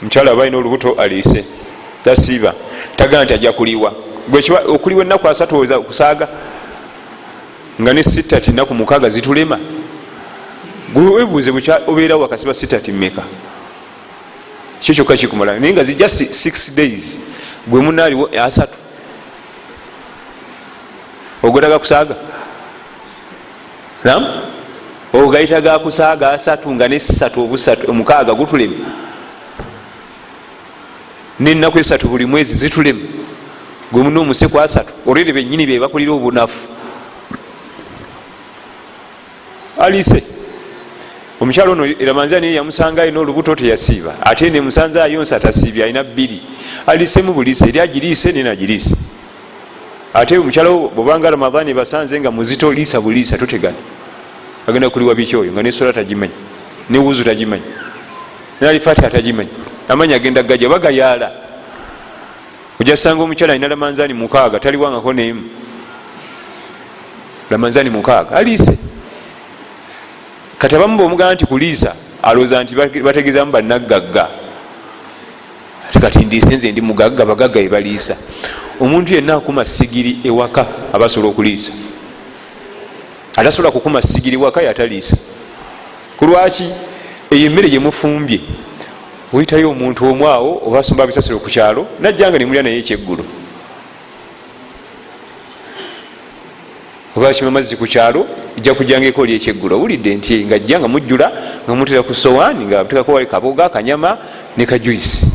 Omukyala aba alina olubuto aliise, tasiiba. Tagaa nti ajja kuliwa. Okuliwa ennaku 30 oza kusaaga nga ne sitati nnaku 6 zitulema. Webuuze obeerawo wakasiba sitati mmeka, kyo kyokka kikumala, naye nga just 6 days gwe munaaliwo 30 ogotaga kusaaga nam ogayita gakusaaga 30 nga ne 3 obusatu 6 gutulema, n'ennaku 3 buli mwezi zitulema, gwe muna omuseku 30 olwere bennyini be bakulira obunafu. Aliise. Omukyala ono Ramanzani yamusanga alina olubuto, teyasiiba, ate nemusanze ayonsa, tasiibye, alina 2. Aliisemu buliise, eri agiriise nene agiriise. Ate omukyala bwobanga Ramadhani basanze nga muzito, liisa buliisa, totegana. Agenda kuliwa biki oyo nga ne sola tagimanyi, ne wuzu tagimanyi, n'alifatiha tagimanyi, amanyi agenda gajja bagayaala. Ojasanga omukyala alina Ramanzani 6 taliwangako n'emu. Ramanzani 6 aliise. Kati abamu bw'omugamba nti kuliisa, alowooza nti bategeezaamu bannaggagga. Ate kati ndiise nze ndi mugagga, bagagga be baliisa. Omuntu yenna akuma sigiri ewaka aba asobola okuliisa. Atasobola kukuma sigiri waka yataliisa. Ku lwaki? Eyo emmere gye mufumbye, oyitayo omuntu omu awo oba asomba bisasiro ku kyalo, najja nga ne mulya naye ekyeggulo. Oba akima amazzi ku kyalo, ejja kujjanga eka oli ekyeggulo. Owulidde nti ng'ajja nga mujjula, nga muteera ku sowaani, nga muteekako wali kaboga, akanyama ne ka juice.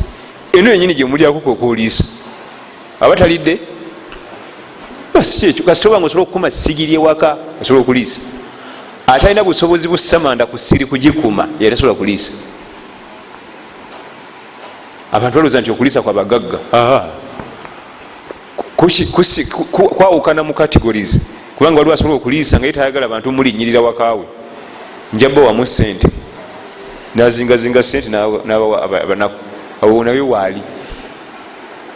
Eno yennyini gye mulyako kwe kwoliisa. Aba talidde? Basi kyekyo. Kasita oba nga osobola okukuma sigiri ewaka, osobola okuliisa. Ate alina busobozi busamanda ku siri kugikuma, yali tasobola kuliisa. Abantu balowooza nti okuliisa kwa bagagga. Kwawukana mu categories, kubanga waliwo asobola okuliisa nga ye tayagala bantu mulinnyirira wakaawe. Njabba wamu ssente, nazingazinga ssente n'abawa abanaku. Awo naye waali.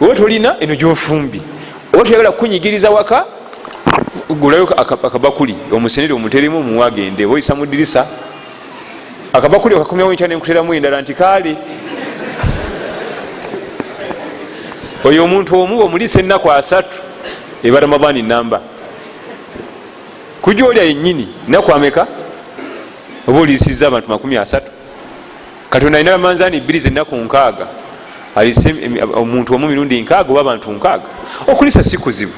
Oba tolina eno gy'ofumbye, oba toyagala kukunyigiriza waka, gulayo akabakuli omusenere omuteremu omuwe agende. Oba oyisa mu ddirisa akabakuli okakomyawo enkya nenkuteramu endala nti kaale. Oyo omuntu omu omuliisa ennaku 30 eba Ramadhani namba. Kujja olya yennyini nnaku ameka? Oba oliisizza abantu 30. Katonda alina Ramanzani 2 z'ennaku 60. Aliise omuntu omu mirundi 60 oba abantu 60. Okuliisa si kuzibu.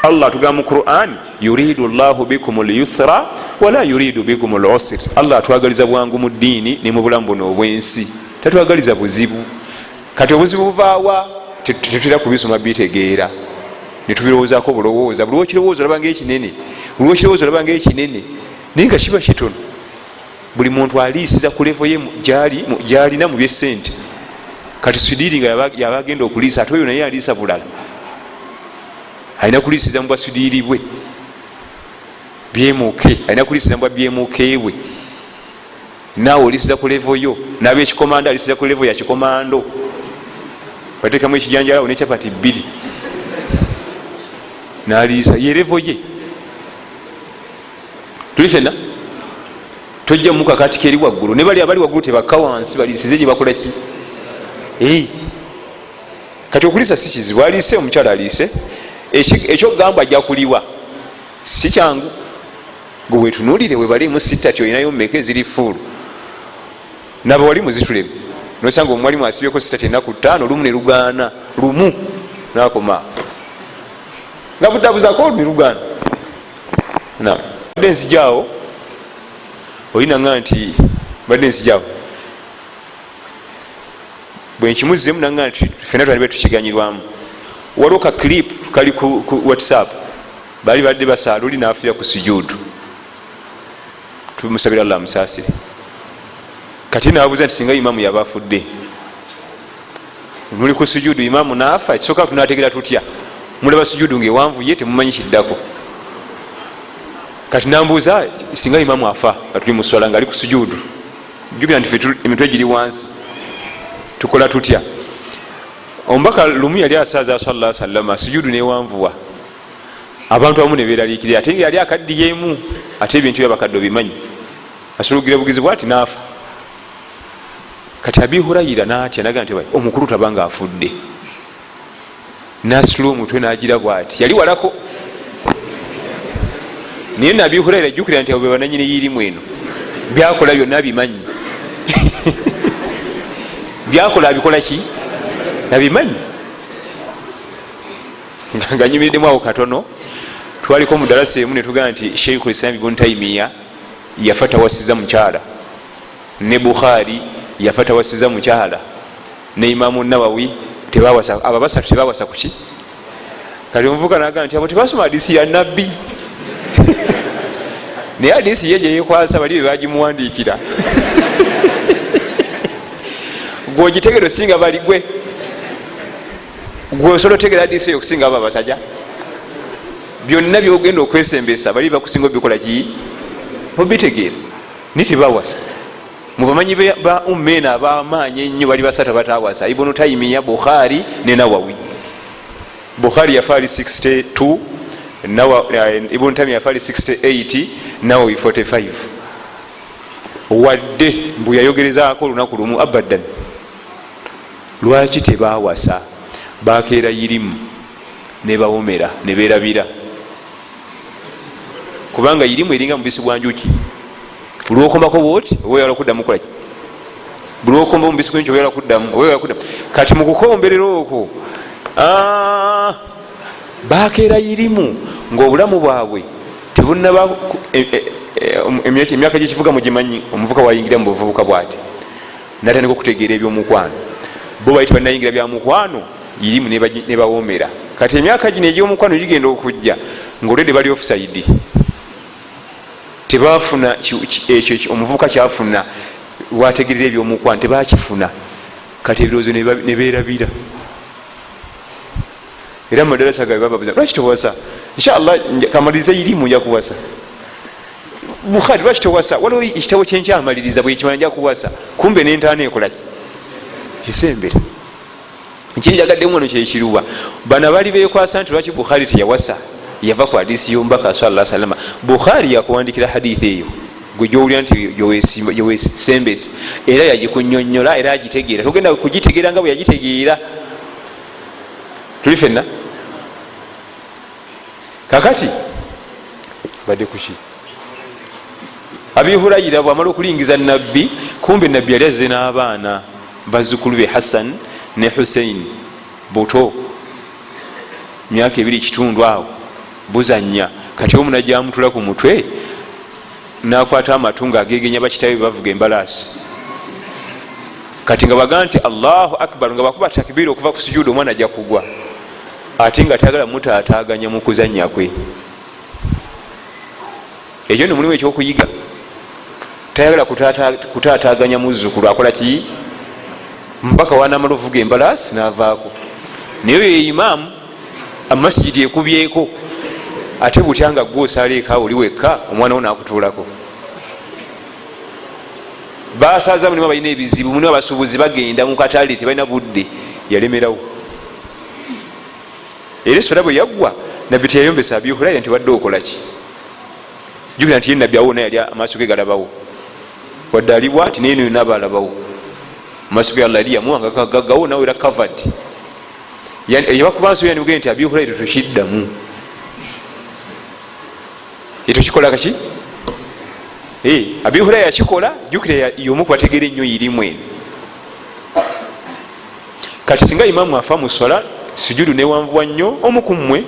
Allah atugamba mu Qur'an, yuridu Allahu bikumul yusra wala yuridu bikumul usra. Allah atwagaliza bwangu mu ddiini ne mu bulamu buno obw'ensi, tatwagaliza buzibu. Kati obuzibu buvaawa? Tetutera kubisoma bitegeera, ne tubirowoozaako bulowooza. Buli lw'okirowooza olaba ng'ekinene, buli lw'okirowooza olaba ng'ekinene, naye nga kiba kitono. Buli muntu aliisiza ku level ye gy'alina mu by'essente. Kati Swidiri nga yaba agenda okuliisa, ate oyo naye aliisa bulala, alina kuliisiza mu bwa Swidiri bwe byemuke, alina kuliisiza mu bwa byemuke bwe. Naawe oliisiza ku level yo, n'ab'ekikomando aliisiza ku level ya kikomando, bateekamu ekijanjalo ne chapati 2 n'aliisa ye level ye. Tuli fenna tojja muka kati keri waggulu, ne bali abali waggulu tebakka wansi, baliisize gye bakola ki? Kati okuliisa si kizibu, aliise omukyala aliise. Ekyokugamba ajja kuliwa si kyangu. Gwe weetunuulire webalimu sita ti olinayo mmeka eziri fuulu, nabo wali muzitulemu nosanga omwalimu asibyeko sita ti ennaku 5, olumu ne lugaana, lumu nakoma nga budabuzako ne lugaana. Badde nzijaawo olina nga nti badde nzijaawo bwe nkimuzzemu nanga nti ffenna twali tukiganyirwamu. Waliwo ka clip kali ku WhatsApp, bali badde basaala oli n'afiira ku sujuudu, tumusabira Allah amusaasire. Kati n'abuuza nti singa imamu yaba afudde, muli ku sujuudu imamu n'afa, ekisooka tunaategeera tutya? Mulaba sujuudu ng'ewanvuye, temumanyi kiddako. Kati nambuuza singa imamu afa nga tuli mu swala ng'ali ku sujuudu, Jjukira nti ffe emitwe giri wansi, tukola tutya? Omubaka lumu yali asaaza salla sallama, sujudu newanvuwa, abantu abamu neberaliikirira, ate nga yali akaddiyemu, ate ebintu byabakadde obimanyi, asulugira bugizi bwati naafa. Kati Abi Hurayira natya, naga nti omukulu tabanga afudde, nasitula omutwe nagira bwati, yali walako. Naye Nabi Hurayira, jjukira nti abo bebananyini yirimu eno, byakola byonna bimanyi, byakola abikola ki abimanyi. Nga nyumiriddemu awo katono, twaliko mu darasa emu netugamba nti Sheikh Islam Ibn Taimiya yafa tawasiza mukyala, ne Bukhari yafa tawasiza mukyala, ne Imamu Nawawi tebawasa, abo basatu tebawasa kuki. Kati omuvuka nagaa nti abo tebasoma hadisi ya nabbi, naye hadisi ye gyeyekwasa bali bebagimuwandiikira, gweogitegere osinga bali gwe gwe osobola otegera hadisi eyo okusinga abo abasajja. Byonna byogenda okwesembesa bali bakusinga obikola ki obitegeera, naye tebawasa. Mubamanyi ba umma eno abamaanyi ennyo bali basatu abatawasa: Ibunu Taimiya, Bukhari ne Nawawi. Bukhari yafa ali 62, Ibunu Taimiya yafa ali 68, Nawawi 45. Wadde mbu yayogerezaako olunaku lumu abadan. Lwaki tebawasa? Bakeera yirimu nebawomera neberabira, kubanga yirimu eringa mubisi bwa njuki, lwokombako bwoti oba oyagala kuddamu kolaki, bulwokomba omubisi gwenjuki oyagala kuddamu, oba oyagala kuddamu. Kati mukukomberera okwo bakeera yirimu ngaobulamu bwabwe tebunaba. Emyaka gyekivuga mugimanyi, omuvuka wayingira mu buvubuka bwati natandika okutegeera ebyomukwano, bo bali tebanayingira byamukwano, yirimu nebawomera. Kati emyaka gino egyomukwano gigenda okujja ngaolwedde bali offside, tebafuna ekyo omuvubuka kyafuna wategerera ebyomukwano, tebakifuna. Kati ebirowoozo neberabira. Era mumadarasa gabe bababuza lwaki tewasa, inshallah kamalirize irimu nja kuwasa. Bukhari lwaki tewasa, waliwo ekitabo kyenkyamaliriza bwekimala nja kuwasa. Kumbe nentaana ekolaki esembera. Ekinjagaddemu wano kyekiruwa, bano bali bekwasa nti lwaki Bukhari teyawasa, yava ku hadisi y'omubaka salla salama. Bukhari yakuwandikira hadithi eyo gwe gyowulira nti gyowesembesa, era yagikunyonyola era agitegeera, togenda kugitegeera nga bwe yagitegeera. Tuli fenna kakati badde kuki? Abi Hurayira bwamala okulingiza nabbi, kumbe nabbi yali azze n'abaana bazzukulu be Hassan ne Hussein, buto myaka 2 kitundu awo buzanya. Kati omu najamutula ku mutwe nakwata amatu nga agegenya bakitabe bavuga embalaasi. Kati nga bagaa nti Allahu akbar, nga bakuba takbiira okuva ku sujudu, omwana ajja kugwa, ate nga tayagala mutaataganya mu kuzanya kwe. Ekyo no mulimu ekyokuyiga, tayagala kutaataganya muzzukulu, akola ki mpaka wanamala ovuga embalaasi navaako. Naye oyo imaamu amasijidi ekubyeko, ate butya nga gwe osaala eka oli wekka, omwana wo nakutuulako. Basaza mulimu abalina ebizibu, mulimu abasuubuzi bagenda mu katale tebalina budde, yalemerawo. Era eswala bwe yaggwa nabbi teyayombesa Abi Hurayira nti wadde okolaki. Jjukira nti ye nabbi awo wonna yali amaaso ge galabawo, wadde ali bwati naye yonna aba alabawo, amaaso ge Allah yali yamuwanga gagawo nawe era covered. Yabakuba nsobi yandibuge nti Abi Hurayira tukiddamu etukikola kaki. Abi Hurayira yakikola, jjukira yomu kubategeera ennyo irimu eno. Kati singa imaamu afa mu swala sujudu newanvuwa nnyo, omu ku mmwe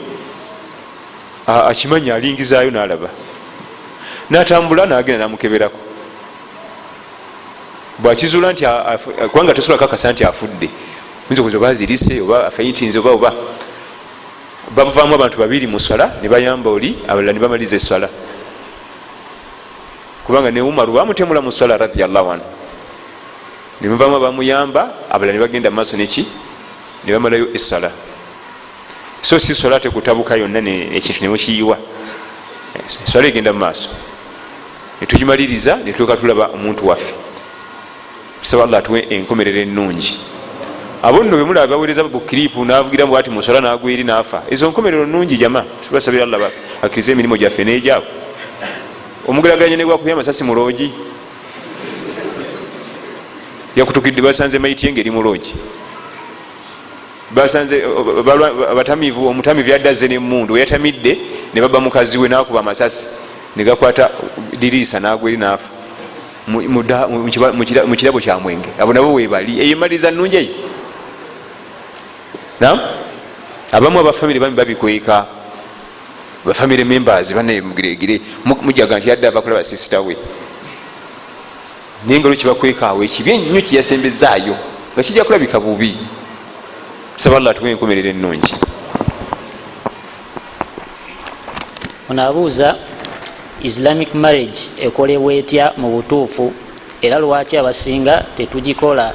akimanyi alingizaayo n'alaba, n'atambula n'agenda n'amukeberako, bwakizuula nti kubanga tosobola kakasa nti afudde, oyinza okuza oba azirise oba afeintinze oba oba bavaamu abantu babiri mu swala ne bayamba oli, abalala ne bamaliriza eswala. Kubanga ne Umaru bamutemula mu swala radiallahu anhu, ne muvaamu abamuyamba, abalala ne bagenda mu maaso neki ne bamalayo eswala. So si swala ate kutabuka yonna ekintu nemukiyiwa, eswala egenda mu maaso netugimaliriza netuloka tulaba omuntu waffe. Tusaba Allah atuwe enkomerero ennungi. Abo nno bemulaba baweereza bukiripu navugira bwati musola nagwa eri nafa, ezo nkomerero nnungi jama. Tubasabira Allah akkirize emirimu gyaffe n'egyabwe. Omugeraganya negwakubya amasasi mu loogi, yakutukidde, basanze maiti engeri mu loogi, basanze abatamivu, omutamivu yadde azze nemundu, weyatamidde ne baba mukazi we, nakuba amasasi negakwata diriisa nagwa eri nafa mu kirabo kya mwenge. Abo nabo webali, eyo emaliriza nnungi eyo. Nam abamu abafamire bami babikweka, bafamire members banemugiregire mujaga nti yadde ava kulaba sisita we, naye nga lwo kibakweka awo ekibi ennyo kiyasembezaayo nga kijja kulabika bubi. Saba Allah atuwe enkomerero ennungi. Ono abuuza, Islamic marriage ekolebwa etya mu butuufu, era lwaki abasinga tetugikola?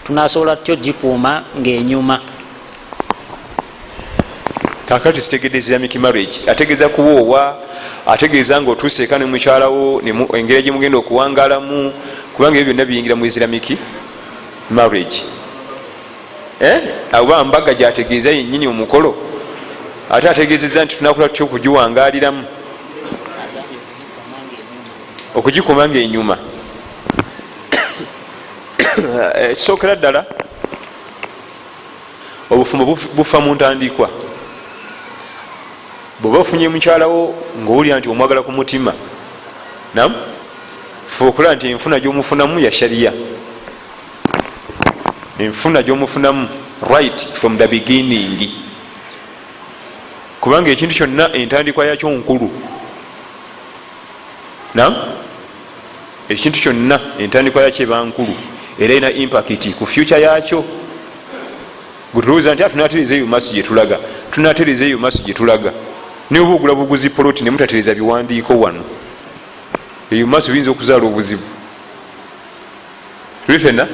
Tunasobola tutya ogikuuma ng'enyuma? Kakati sitegedde Islamic marriage ategeeza kuwoowa, ategeeza nga otuuse eka ne mukyalawo, engeri gyemugenda okuwangaalamu, kubanga ebyo byonna biyingira mu Islamic marriage. Oba mbaga gyategeeza yennyini omukolo, ate ategeezezza nti tunakola tutya okugiwangaaliramu, okugikuuma ng'enyuma. Ekisookera ddala, obufumbo bufa mu ntandikwa. Bw'oba ofunye mukyalawo ng'owulira nti omwagala ku mutima, nam fe okulaba nti enfuna gy'omufunamu ya shariya, enfuna gy'omufunamu right from the beginning, kubanga ekintu kyonna entandikwa yakyo nkulu. Nam ekintu kyonna entandikwa yakyo eba nkulu, era erina impact ku future yakyo. Bwetulowooza nti tunatereza eyo maaso gyetulaga, tunatereza eyo maaso gyetulaga, naye oba ogula buguzi poloti nemutatereza biwandiiko wano, eyo maaso biyinza okuzaala obuzibu. Tuli fenna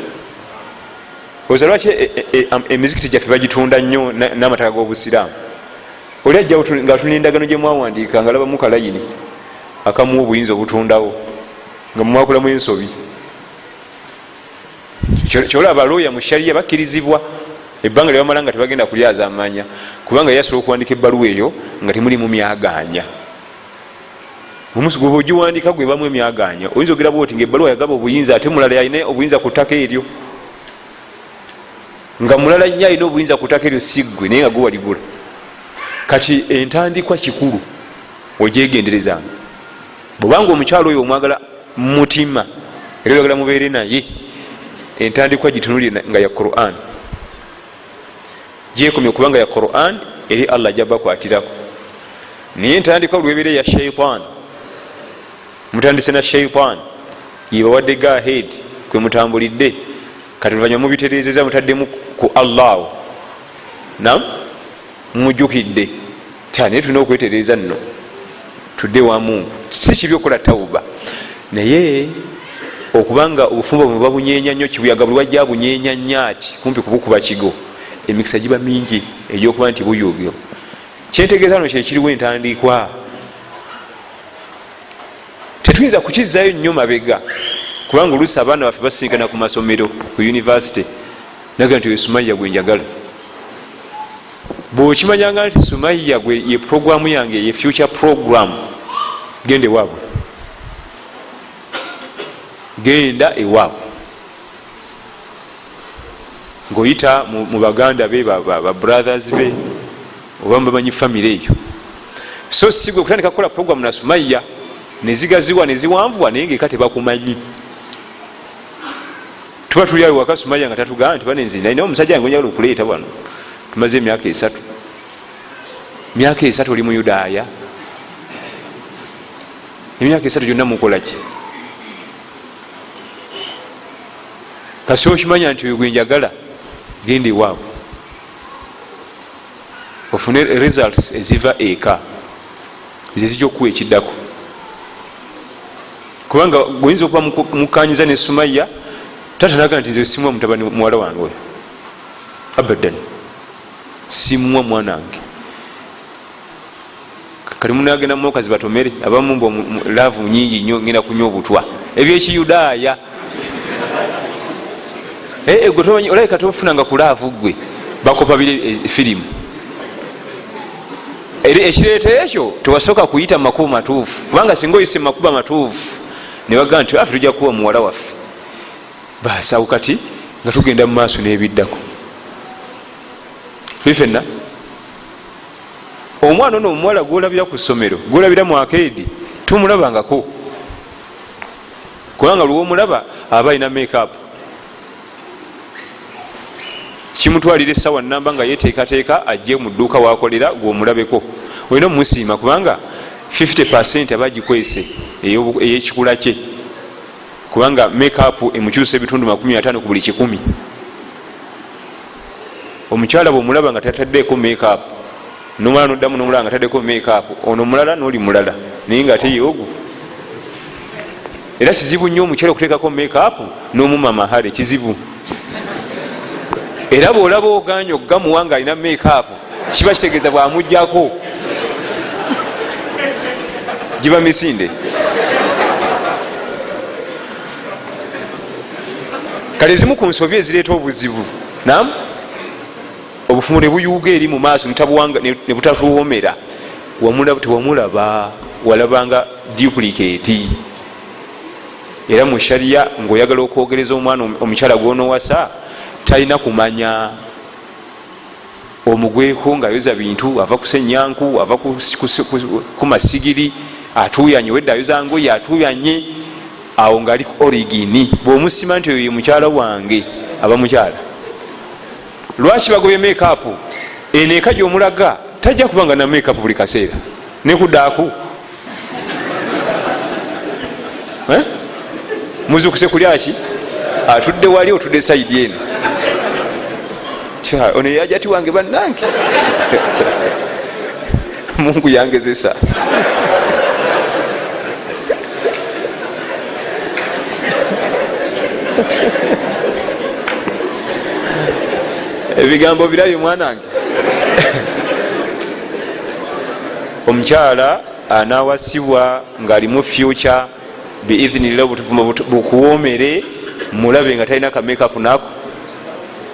oza lwaki emizikiti gyaffe bagitunda nnyo n'amataka g'obusiraamu? Oli ajja nga atuna endagano gye mwawandiika, nga labamu kalayini akamuwa obuyinza obutundawo, nga mumwakolamu ensobi. Kyolaba looya mu shariya bakkirizibwa ebbanga lyebamala nga tebagenda kulyazaamanya, kubanga ye asobola okuwandika ebbaluwa eyo nga temulimu myaganya. Gwe ogiwandika gwebamu emyaganya, oyinza ogera bwoti nga ebbaluwa yagaba obuyinza, ate mulala yalina obuyinza ku ttaka eryo, nga mulala nnyo alina obuyinza ku ttaka eryo, si ggwe, naye nga gwe waligula. Kati entandikwa kikulu ogyegenderezanga. Bwobanga omukyalo oyo omwagala mutima era oyagala mubeere naye, entandikwa gitunulire nga ya Quran, gyekomye okubanga ya Quran, eri Allah ajja bakwatirako. Naye entandikwa lwebeera ya shaitan, mutandise na shaitan, yebawadde go ahead kwe mutambulidde, kati oluvanyuma mubitereezeza, mutaddemu ku Allah, nam mujjukidde naye tulina okwetereeza nno tudde wa Mungu. Si kibi okukola tawuba, naye okubanga obufumbo bwe babunyeenya nnyo, kibuyaga buli wajja abunyeenya nnyo ati kumpi kubukuba kigo, emikisa giba mingi egyokuba nti buyuugiro. Kyentegeeza no kyekiriwo entandikwa tetuyinza kukizaayo nnyo mabega, kubanga oluusi abaana baffe basinkana ku masomero, ku university, naga nti oyo Sumaiya gwe njagala. Bwokimanyanga nti Sumaiya gwe ye programu yange, ye future program, genda ewaabwe, genda ewaabwe ngaoyita mu baganda be, ba brothers be, oba mubamanyi famire eyo. So si gwe okutandika kukola program na Sumaiya nezigaziwa neziwanvuwa, naye ngaeka tebakumanyi. Tuba tuli awo waka, Sumaiya nga tatugamba nti banenze nalina omusajja wange njagala okuleeta wano, tumaze emyaka 3. Myaka 3 oli muyudaaya, emyaka 3 gyonna mukolaki? Kasi okimanya nti oyo gwenjagala, genda ewaabwe ofune results eziva eka, zezijja okuwa ekiddako. Kubanga oyinza okuba mukanyiza ne Sumaiya, tata naga nti nze simuwa mutabani muwala wange oyo, abadan simuwa mwana wange. Kati munagenda mukazi batomere abamu mbu love nyingi nnyo, ngenda kunywa obutwa, ebyekiyudaaya. Olabika tofunanga ku love gwe bakopa biri firimu. Era ekireeta ekyo tewasooka kuyita mu makubo matuufu, kubanga singa oyise mu makubo amatuufu ne bagamba nti afe tujja kuwa muwala waffe, baasi awo kati nga tugenda mu maaso n'ebiddako. Tuli fenna omwana ono omuwala gwolabira ku ssomero, gwolabira mu arcade, tumulabangako, kubanga lwomulaba aba alina makeup, kimutwalira essaawa namba nga yeteekateeka ajje mu dduuka wakolera gwomulabeko. Olina omusiima kubanga 50% aba agikwese ey'ekikula kye, kubanga makeup emukyusa ebitundu 50 ku buli 100. Omukyala bwomulaba nga tataddeeko makeup, nomala noddamu nomulaba nga taddeko makeup, ono mulala noli mulala, naye nga ate yeogu. Era kizibu nnyo omukyala okuteekako makeup n'omuma mahale, kizibu. Era bw'olaba oganya okugamuwa nga alina makeup, kiba kitegeeza bw'amuggyako giba misinde. Kale ezimu ku nsobi ezireeta obuzibu, nam obufumu ne buyuuga eri mu maaso ne butatuwoomera, tewamulaba, walabanga duplicate. Era mu sharia ng'oyagala okwogereza omwana omukyala gw'onoowasa, talina kumanya, omugweko ng'ayoza bintu, ava kusenyanku, ava ku masigiri, atuuyanye, wedde ayoza ngoye atuuyanye, awo ng'ali ku origini. Bw'omusima nti oyo ye mukyala wange, aba mukyala. Lwaki bagobye makeup? Eno eka gy'omulaga tajja kubanga na makeup buli kaseera nekudaaku. Muzukuse kulyaki, atudde wali, otudde side eno, ono yajati wange bannange, Mungu yangezesa. Ebigambo birabye mwanange. Omukyala anawasibwa ng'alimu future biidhinillah, obutuvuma bukuwoomere, mulabe nga talina ka makeup nako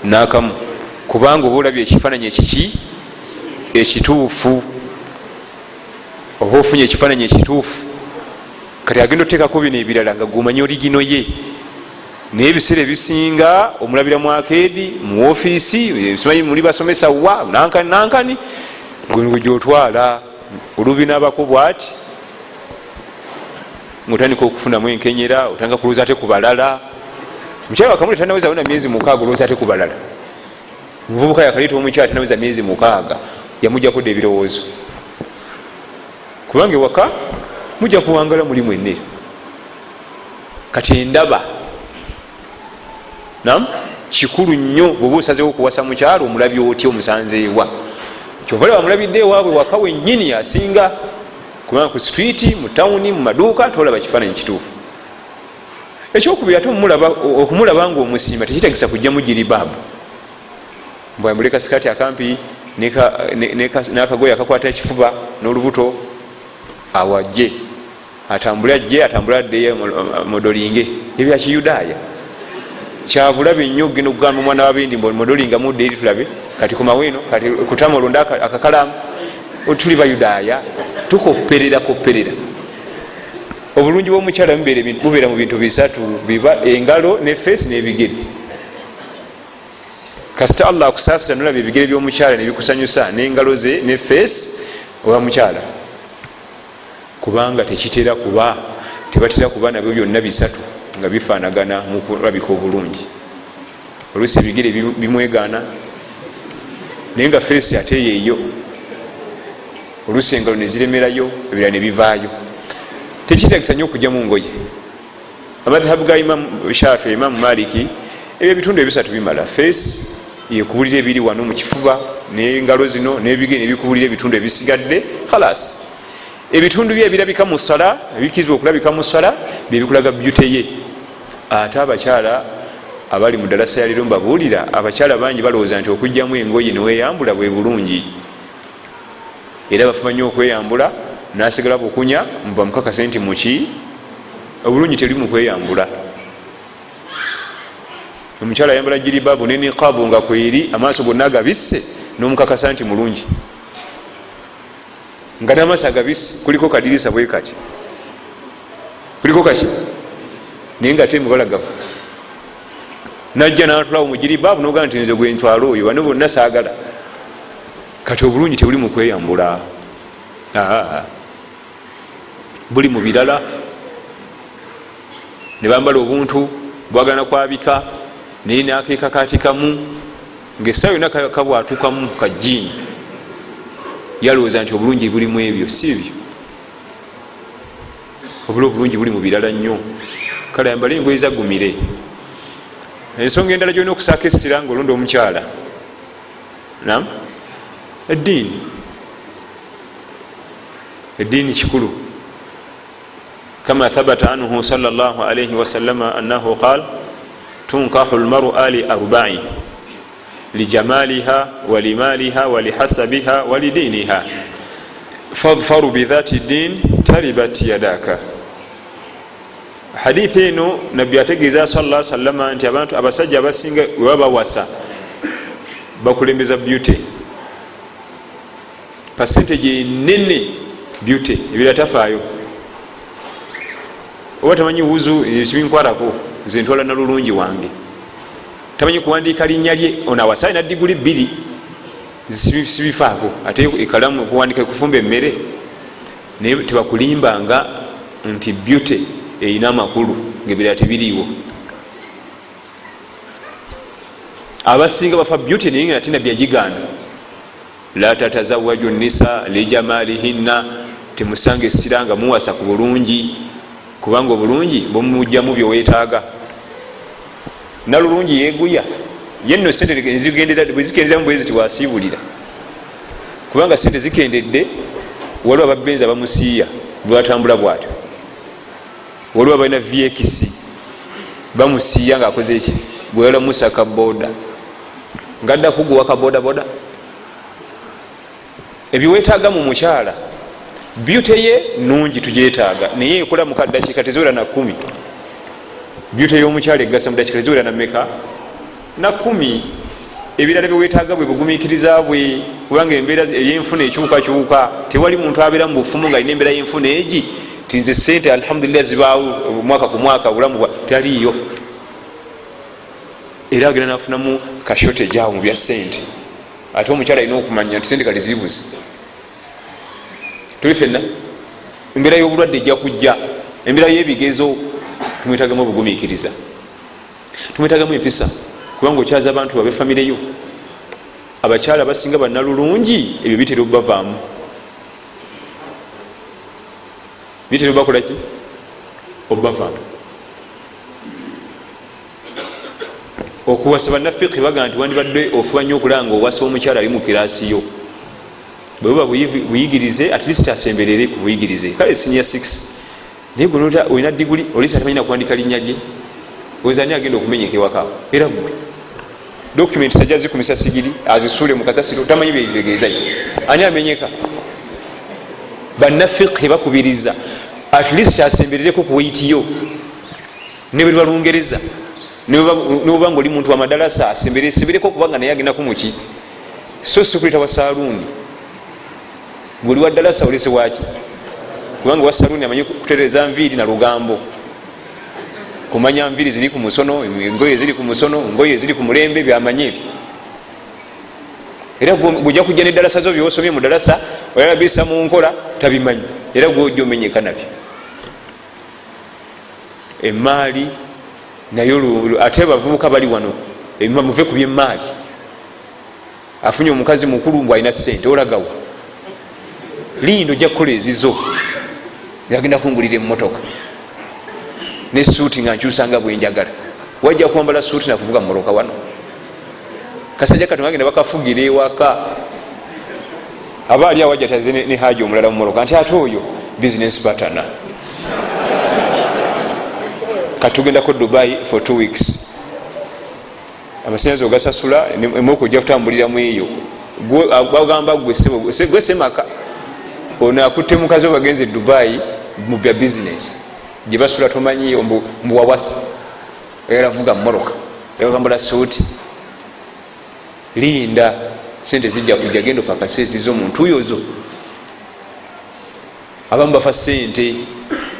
nakamu, kubanga oba olabye ekifaananyi ekiki ekituufu, oba ofunye ekifaananyi ekituufu. Kati agenda oteekako bino ebirala nga gumanye original ye. Naye ebiseera ebisinga omulabira mu arcade, mu ofiisi, simanyi muli basomesa wa nankani nankani, gwe gyotwala olubinabako bwati ngaotandika okufunamu enkenyera, otandika kulowooza ate ku balala. Mukyala wakamuli tanaweza wona myezi 6, olowooza ate ku balala. Omuvubuka yakaleeta omukyala tanaweza myezi 6, yamujjako dda ebirowoozo, kubanga ewaka mujja kuwangala muli mwenne. Kati endaba nam kikulu nnyo bw'oba osazeewo okuwasa mukyalo, omulabye otya, omusanzeewa? Kyova laba mulabidde ewaabwe waka wennyini asinga, kubanga ku street, mu tawuni, mu maduuka tolaba kifaananyi kituufu. Ekyokubiri, ate okumulaba nga omusiima tekitagisa kujjamu jiribaabu, mbwambule kasikati akampi n'akagoye akakwata ekifuba n'olubuto, awo ajje atambule, ajje atambule addeyo modelinge. Ebya kiyudaaya kyabulabe nnyo. Okugenda okugamba omwana wabindi modelinga mudde eri tulabe, kati komawo eno, kati kutama olonda akakalaamu. Tuli bayudaaya, tukopperera kopperera. Obulungi bw'omukyala bubeera mu bintu bisatu, biba engalo ne face n'ebigere. Kasita Allah akusaasira nolaba ebigere by'omukyala nebikusanyusa, n'engalo ze ne face, oba mukyala, kubanga tekitera kuba, tebatera kuba nabyo byonna bisatu nga bifaanagana mu kulabika obulungi. Oluusi ebigere bimwegaana, naye nga face ate yeeyo. Oluusi engalo neziremerayo, ebirala ne bivaayo. Tekitagisa nnyo okugyamu ngoye. Amadhahabu ga Imamu Shafi, Imamu Maliki, ebyo ebitundu ebisatu bimala. Face yekubulira ebiri wano mu kifuba n'engalo zino n'ebigere, nebikubulira ebitundu ebisigadde. Khalas, ebitundu bye ebirabika mu sala, ebikkirizibwa okulabika mu sala, byebikulaga beauty ye. Ate abakyala abali mu ddalasa ya leero mbabuulira, abakyala bangi balowooza nti okugyamu engoye neweyambula bwe bulungi, era bafuba nnyo okweyambula nasigala bukunya mubamukakase nti muki obulungi teri mu kweyambula. Omukyala ayambala jiribabu ne niqabu nga kweri, amaaso gonna agabisse, n'omukakasa nti mulungi, nga n'amaaso agabisse kuliko kadirisa bwe kati, kuliko kaki, naye nga ate mubalagavu. Najja natulawo mu jiribabu nogaa nti nze gwentwala oyo, bano bonna saagala. Kati obulungi tebuli mu kweyambula, buli mu birala. Ne bambala obuntu bwagala kwabika, naye nakekakatikamu ngaessaawa yonna kabwatukamu kajiini, yalowooza nti obulungi bulimu ebyo. Si ebyo, obula obulungi buli mu birala nnyo. Kale ayambale engoye zagumire. Ensonga endala gyolina okusaako essira nga olonda omukyala, nam eddiini. Eddiini kikulu. Kama thabata anhu sal llah alaihi wasallama annahu qal tunkahu lmar'a li arba'i lijamaliha walimaliha walihasabiha walidiniha fadfaru bidhati din taribat yadaka. Hadithi eno Nabbi ategeeza sal sallama nti abantu abasajja abasinga webaba bawasa bakulembeza beauty, percentage enene beauty, ebirala tafaayo. Oba tamanyi wuzu, ekibinkwatako nze ntwala nalulungi wange. Tamanyi kuwandiika linnya lye, ono awasa alina diguli 2, sibifaako. Ate ekalamu kuwandika, kufumba emmere. Naye tebakulimbanga nti beauty erina amakulu ngaebirala tebiriiwo. Abasinga bafa beauty, naye nga ate Nabbi yagigaana, la tatazawaju nisa lijamalihinna, temusanga essira nga muwasa ku bulungi, kubanga obulungi bumugjamu byewetaaga. Nalulungi yeguya yenno sente bwezikenderamu bwezi tiwasiibulira, kubanga sente zikendedde. Waliwo ababenzi abamusiiya bwatambula bwatyo, waliwo abalina vx bamusiiya ngaakoze eki, gweyala musaka boda ngadda kuguwa ka bodaboda. Ebyewetaaga mu mukyala, beauty ye nungi tugyetaaga, naye ekola mukadakiika teziwera na 10. Beauty y'omukyala egasa mudakiika teziwera na meka? Na 10. Ebirala byewetaaga bwe bugumikiriza bwe, kubanga embeera eyenfuna ekyukakyuka. Tewali muntu abeera mu bufumu nga alina embeera yenfuna egi ti nze sente alhamdulillah zibaawo mwaka ku mwaka, obulamu bwa taliiyo. Era agenda nafunamu kashortage awo mu bya sente. Ate omukyala alina okumanya nti sente kati zibuze, tuli fenna, embeera y'obulwadde ejja kujja, embeera y'ebigezo. Tumwetagamu obugumikiriza, tumwetagamu empisa, kubanga okyaza abantu babe famireyo. Abakyala abasinga bannalulungi ebyo bitera obubavaamu, bitera obakolaki, obubavaamu. Okuwasa, bannafiki bagaa nti wandibadde ofuba nnyo okulaba nga owasa omukyala ali mu kirasi yo, bwe buba buyigirize, at least asemberere ku buyigirize, kale senior 6. Naye gwe olina diguli, olisi atamanyi nakuwandika linnya lye, oza ani agenda okumenyeka ewaka? Era gwe document sajja zikumisa sigiri azisuule mu kasasiro, tamanyi byebitegeeza, ani amenyeka? Bannafiki bakubiriza at least asemberereko ku weitiyo, ne bwe balungereza, noba nga oli muntu wamadalasa, asembereko kubanga naye agendaku muki. So sikuleta wa saluuni, gweoli wa dalasa olese waki? Kubanga wa saluuni amanyi kutereza nviiri na lugambo, kumanya nviiri ziri ku musono, engoye ziri ku musono, ngoye ziri ku mulembe, byamanyi ebyo. Era gujja kujja nedalasa zo byosomye mu dalasa, oyala bisa mu nkola, tabimanyi, era gwojja omenyeka nabyo. Emaali naye, ate abavubuka bali wano, muve ku byemaali. Afunye omukazi mukulu mbw alina sente, olagawa? Lindo ojja kukola ezizo. Agenda kungulira emotoka nesuuti nga nkyusanga bwenjagala. Wajja kwambala suuti nakuvuga mumoroka wano. Kasajja katonga agenda bakafugira ewaka, aba ali awajja taze ne haji omulala mumoroka nti ate oyo business partner. Katugendako Dubai for 2 weeks, amasanyazi ogasasula, emoka ojja kutambuliramu eyo. Bagamba gwe semaka ono akutte mukazi we bagenze Dubai mu bya business, gyebasula tomanyiyo, mbuwawasa oyala vuga mumoroka. Oyagala suuti, linda sente zijja kujja, genda opakase ezizo mu ntuuyo zo. Abamu bafa sente.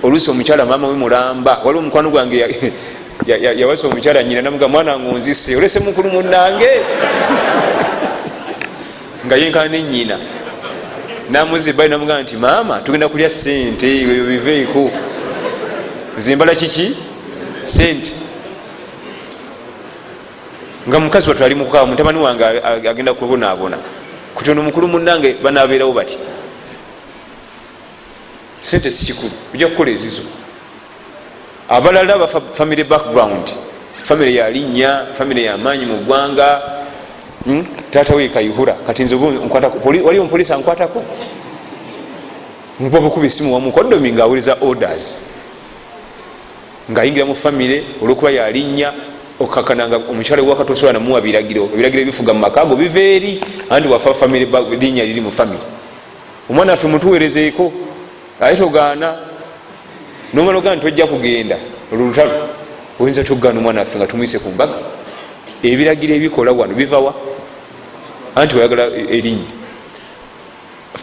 Oluusi omukyala maama we mulamba. Waliwo omukwano gwange yawasa omukyala, nyina namuga, mwana wange onzise, olese mukulu munange nga yenkana ne nyina. Namuza ebbali namugamba nti maama tugenda kulya sente, ebyo biveeko, nze mbala kiki sente. Nga mukazi wattu ali mukukaaba, mutabani wange agenda kubonaabona kuti ono mukulu munange banabeerawo bati. Sente si kikulu, ojja kukola ezizo. Abalala bafa family background, family yalinnya, family yamaanyi mu ggwanga. Taata we Kayihura, kati nze waliwo omupoliisi ankwatako, nkuba bukuba esimu wamukodomi ngaawuliza orders, ngaayingira mu family olwokuba yalinnya. Okakananga omukyala wewaka tosobola namuwa biragiro, ebiragiro ebifuga mu maka ago biva eri, anti wafa family, linnya liri mu family. Omwana waffe mutuweerezeeko, aye togaana nomala ogaa nti tojja kugenda olwo lutalo, oyinza togaana omwana waffe nga tumuyise ku mbaga. Ebiragiro ebikola wano bivawa? Anti wayagala erinnya.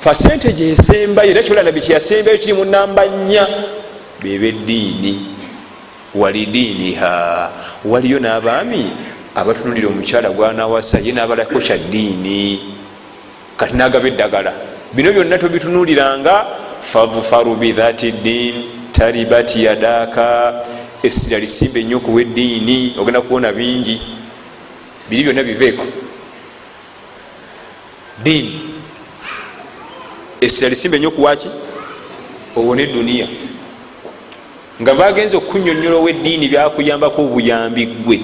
Percentage esembayo, era kyola nabbi kyeyasembayo kiri mu namba 4, bebeddiini walidiiniha. Waliyo n'abaami abatunulira omukyala gwanawasa ye n'abalako kya ddiini, kati nagaba eddagala. Bino byonna tobitunuliranga. Fadfaru bidhati ddin taribati yadaka. Essira lisimba ennyo kuwa eddiini, ogenda kuwona bingi. Biri byonna biveeko, diini essira lisimba ennyo kuwaki owone eduniya. Nga bagenza okunyonyola oweddiini byakuyambako obuyambi gwe,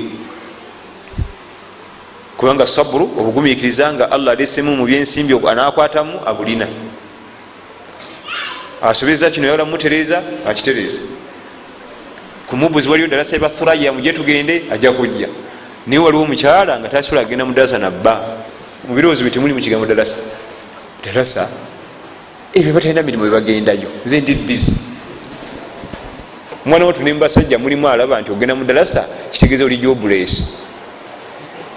kubanga saburu, obugumiikiriza nga Allah alesemu mu byensimbi anakwatamu abulina, asobeza kino yawala mutereeza, akitereeza. Kumubuzi waliyo darasa ebathuraya, muje tugende, ajja kujja. Naye waliwo omukyala nga tasobola agenda mu darasa nabba mu birowoozo bye temuli mu kigambo darasa. Darasa ebyo batalina mirimu bebagendayo, nze ndi bizi. Omwana watu nembasajja mulimu alaba nti ogenda mu darasa kitegeeza oli jobless.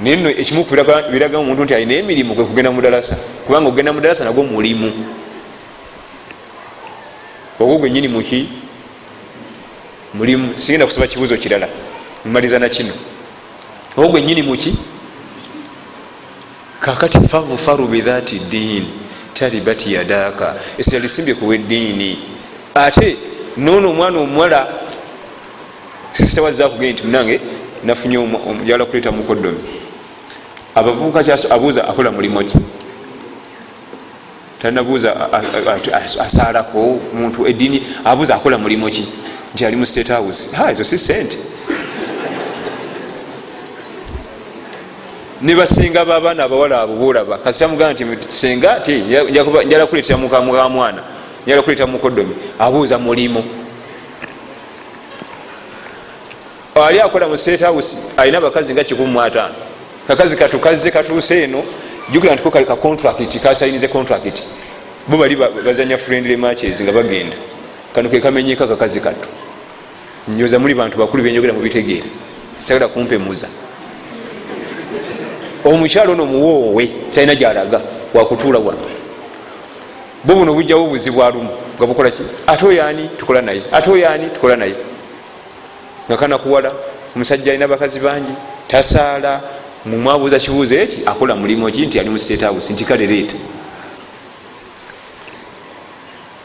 Naye nno ekimu biraga omuntu nti alina emirimu kwe kugenda mu darasa, kubanga ogenda mu darasa nagwo mulimu ogwo gwenyini muki mulimu. Sigenda kusaba kibuuzo kirala, mmaliza na kino. Ogwo gwenyini muki. Kakati fadfaru bidhati ddiini taribati yadaka, essira lisimbye kuwa eddiini. Ate noono omwana omuwala sisita wazza akugende nti munange nafunye njagala kuleeta mukodomi. Abavubuka abuuza akola mulimu ki, tanabuuza asaalako muntu eddiini, abuuza akola mulimu ki, nti ali mu State House. Ezo si sente. Ne basenga b'abaana abawala abo boolaba, kasita mugamba nti senga ti njala kuleetera mukamwana, njala kuleetera mukodomi, abuuza mulimu. Ali akola mu State House alina abakazi nga 150. Kakazi katukaze katuuse eno, jjukira nti ko kali ka contract, kasayinize contract, bo bali bazanya friendly matches nga bagenda. Kano ke kamenyeka kakazi kattu. Nyoza muli bantu bakulu benjogera mubitegeera, sagala kumpemuza. Omukyalo ono muwoowe talina gyalaga wakutuula wano. Bo buno bujjawo obuzibu alumu nga bukola ki, ate oyo ani tukola naye, ate oyo ani tukola naye, nga kanakuwala. Omusajja alina bakazi bangi, tasaala, mumwabuuza kibuuzo eki akola mulimu ki, nti ali mu State House, nti kale leeta.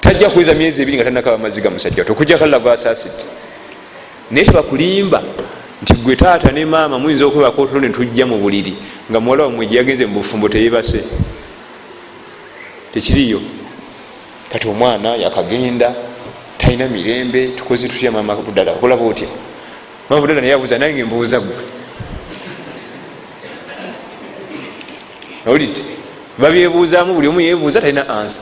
Tajja kuweza myezi 2 nga tanakaba maziga musajja okujja kalla gwasaasidde. Naye tebakulimba nti gwe taata ne maama muyinza okwebaka otulo ne tujja mu buliri nga muwala wammwe gye yagenze mu bufumbo teyebase, tekiriyo. Kati omwana yakagenda talina mirembe, tukoze tutya? Maama Budala okolaba otya? Maama Budala naye abuuza, nange mbuuza gwe owulidde. Babyebuuzaamu, buli omu yeebuuza, talina ansa.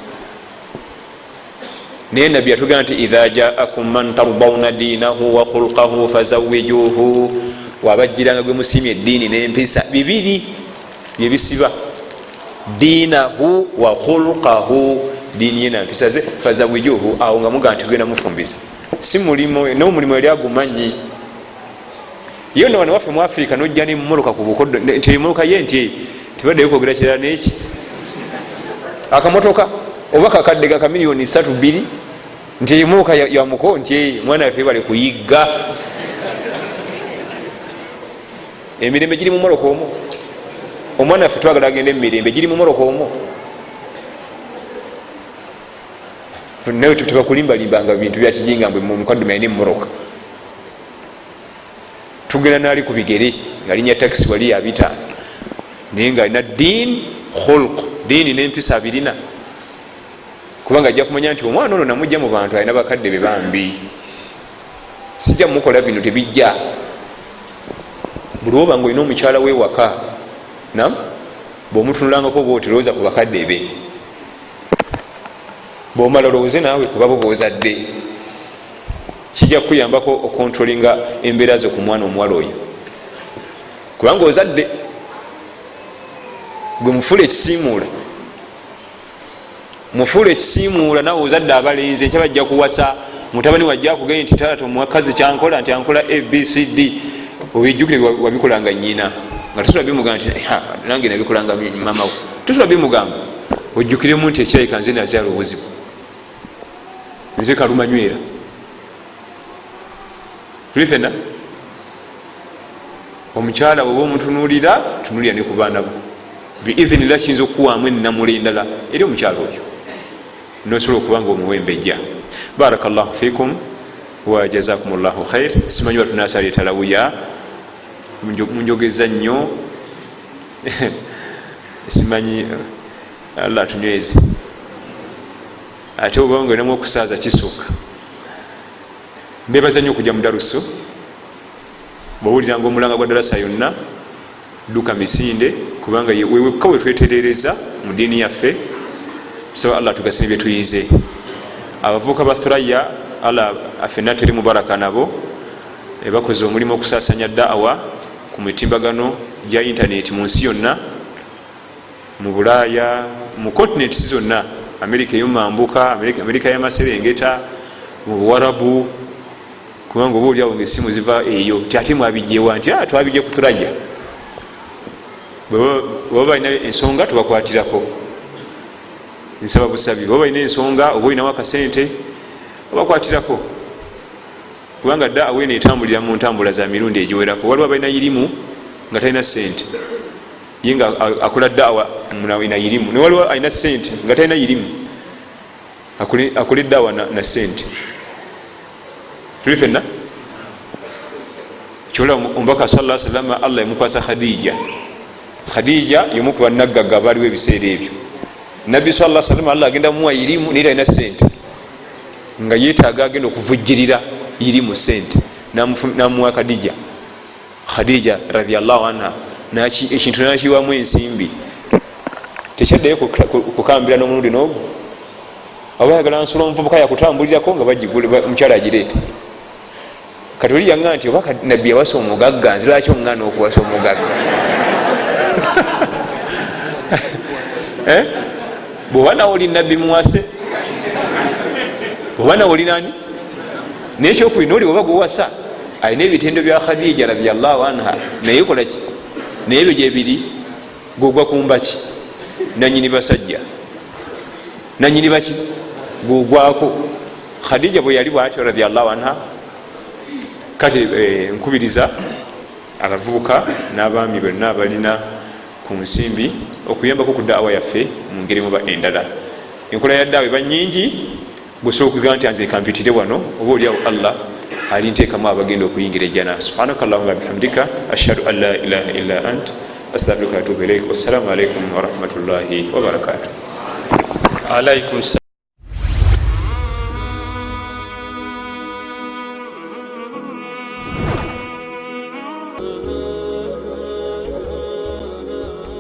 Naye nabbi yatugamba nti idha jaakum man tardawna diinahu wa khulqahu fazawijuhu, wabajjiranga gwe musiimye eddiini n'empisa, bibiri byebisiba, diinahu wa khulqahu, diini ye nampisa ze, fazawijuhu, awo nga mugamba nti tugenda mufumbiza. Si mulimu, n'omulimu yali agumanyi. Ye no wano waffe mu Africa nojja nemmotoka ku bukoddo nti emmotoka ye nti tebaddeyo kwogera kirala neki akamotoka oba kakadde ga kamiliyoni 3 2 nti emmotoka ya muko nti mwana waffe bale kuyigga. Emirembe giri mu mmotoka omwo. Omwana waffe twagala agende mu mirembe giri mu mmotoka omwo. Nawe tebakulimbalimbanga bintu bya kijinga mbwe mukaddume alina emmotoka. Tugenda naali ku bigere ng'alinnya takisi wali ya 5 naye ng'alina diin khulq, diini n'empisa abirina, kubanga ajja kumanya nti omwana ono namujja mu bantu alina bakadde be bambi, sijja mukola bino tebijja. Buli oba ng'olina omukyala w'ewaka nam bw'omutunulangako bw'oti lowooza ku bakadde be, bw'omala olowooze naawe ku babo b'ozadde. Kijja kukuyambako okontrolinga embeera zo ku mwana omuwala oyo, kubanga ozadde gwe mufuula ekisiimuula, mufuula ekisiimuula nawe ozadde abalenzi enkya bajja kuwasa, mutabani wajja akugambye nti taata omukazi kyankola nti ankola ABCD, obijjukire wabikolanga nnyina nga tosobola bimugamba nti nange nabikolanga mama wo, tosobola bimugamba. Ojjukiremu nti ekirabika nze nazaala obuzibu, nze kalumanywera. Tuli fenna omukyala bw'oba omutunuulira tunuulira ne ku baana bo biidhinillah, kiyinza okukuwaamu ennamula endala eri omukyala oyo nosobola okuba nga omuwembejja. Barakallahu fikum wa jazakumullahu khair. Simanyi batunasala etalawuya munjogeza nnyo simanyi, Allah atunyweze. Ate oba nga olinamu okusaaza kisukka. Mbebaza nnyo okujja mu darusu. Bw'owuliranga omulanga gwa darasa yonna dduka misinde, kubanga wewekka we tweterereza mu ddiini yaffe. Tusaba Allah tugasime bye tuyize. Abavubuka ba Thuraya Allah afenna teri mubaraka nabo bakoze omulimu okusaasanya da'awa ku mitimbagano gya intaneti mu nsi yonna, mu Bulaaya, mu continents zonna, Amerika ey'omambuka, Amerika y'amaserengeta, mu Buwarabu, kubanga oba oliawo ng'essimu ziva eyo nti ate mwabijjewa nti twabijje ku Thuraya. Bwe baba balina ensonga tubakwatirako, nsaba busabi. Bwe baba balina ensonga oba olinawo akasente obakwatirako, kubanga da'awa eno etambulira mu ntambula za mirundi egiwerako. Waliwo abalina irimu nga talina sente, ye nga akola da'awa na irimu, ne waliwo alina sente nga talina irimu, akole da'awa na sente. Tuli fenna kyola omubaka sallallahu alaihi wasallam Allah yamukwasa Khadija. Khadija y'omu ku bannaggaga abaaliwo ebiseera ebyo. Nabbi sallallahu alaihi wasallam Allah agenda muwa irimu naye talina sente, nga yeetaaga agenda okuvujjirira irimu sente, namuwa Khadija. Khadija radhiyallahu anha ekintu nakiwamu ensimbi, tekyaddayo kukambira n'omulundi n'ogwo. Oba ayagala nsula omuvubuka yakutambulirako nga omukyala agireeta. Kati oli yanga nti oba nabbi yawasa omugagga, nze lwaki oŋŋaana okuwasa omugagga? Bw'oba nawe oli nabbi muwase, bw'oba nawe oli nani? Naye ekyokubiri n'oli bw'oba gw'owasa alina ebitendo bya Khadija radhiyallahu anha, naye kola ki? Naye ebyo gyebiri gwogwa kumbaki nanyini basajja, nanyini baki gwogwako. Khadija bwe yali bwatyo radhiyallahu anha. Kati nkubiriza abavubuka n'abaami bonna abalina ku nsimbi okuyambako ku da'awa yaffe mu ngeri muba endala. Enkola ya da'awa eba nnyingi, gwesobola okugamba nti nze kampitire wano, oba oliawo Allah alinteekamu abagenda okuyingira ejjana. Subhanaka allahumma bihamdika ashhadu an la ilaha illa ant astaghfiruka wa atubu ilaik. Wassalamu alaikum warahmatullahi wabarakatuh. Alaikum.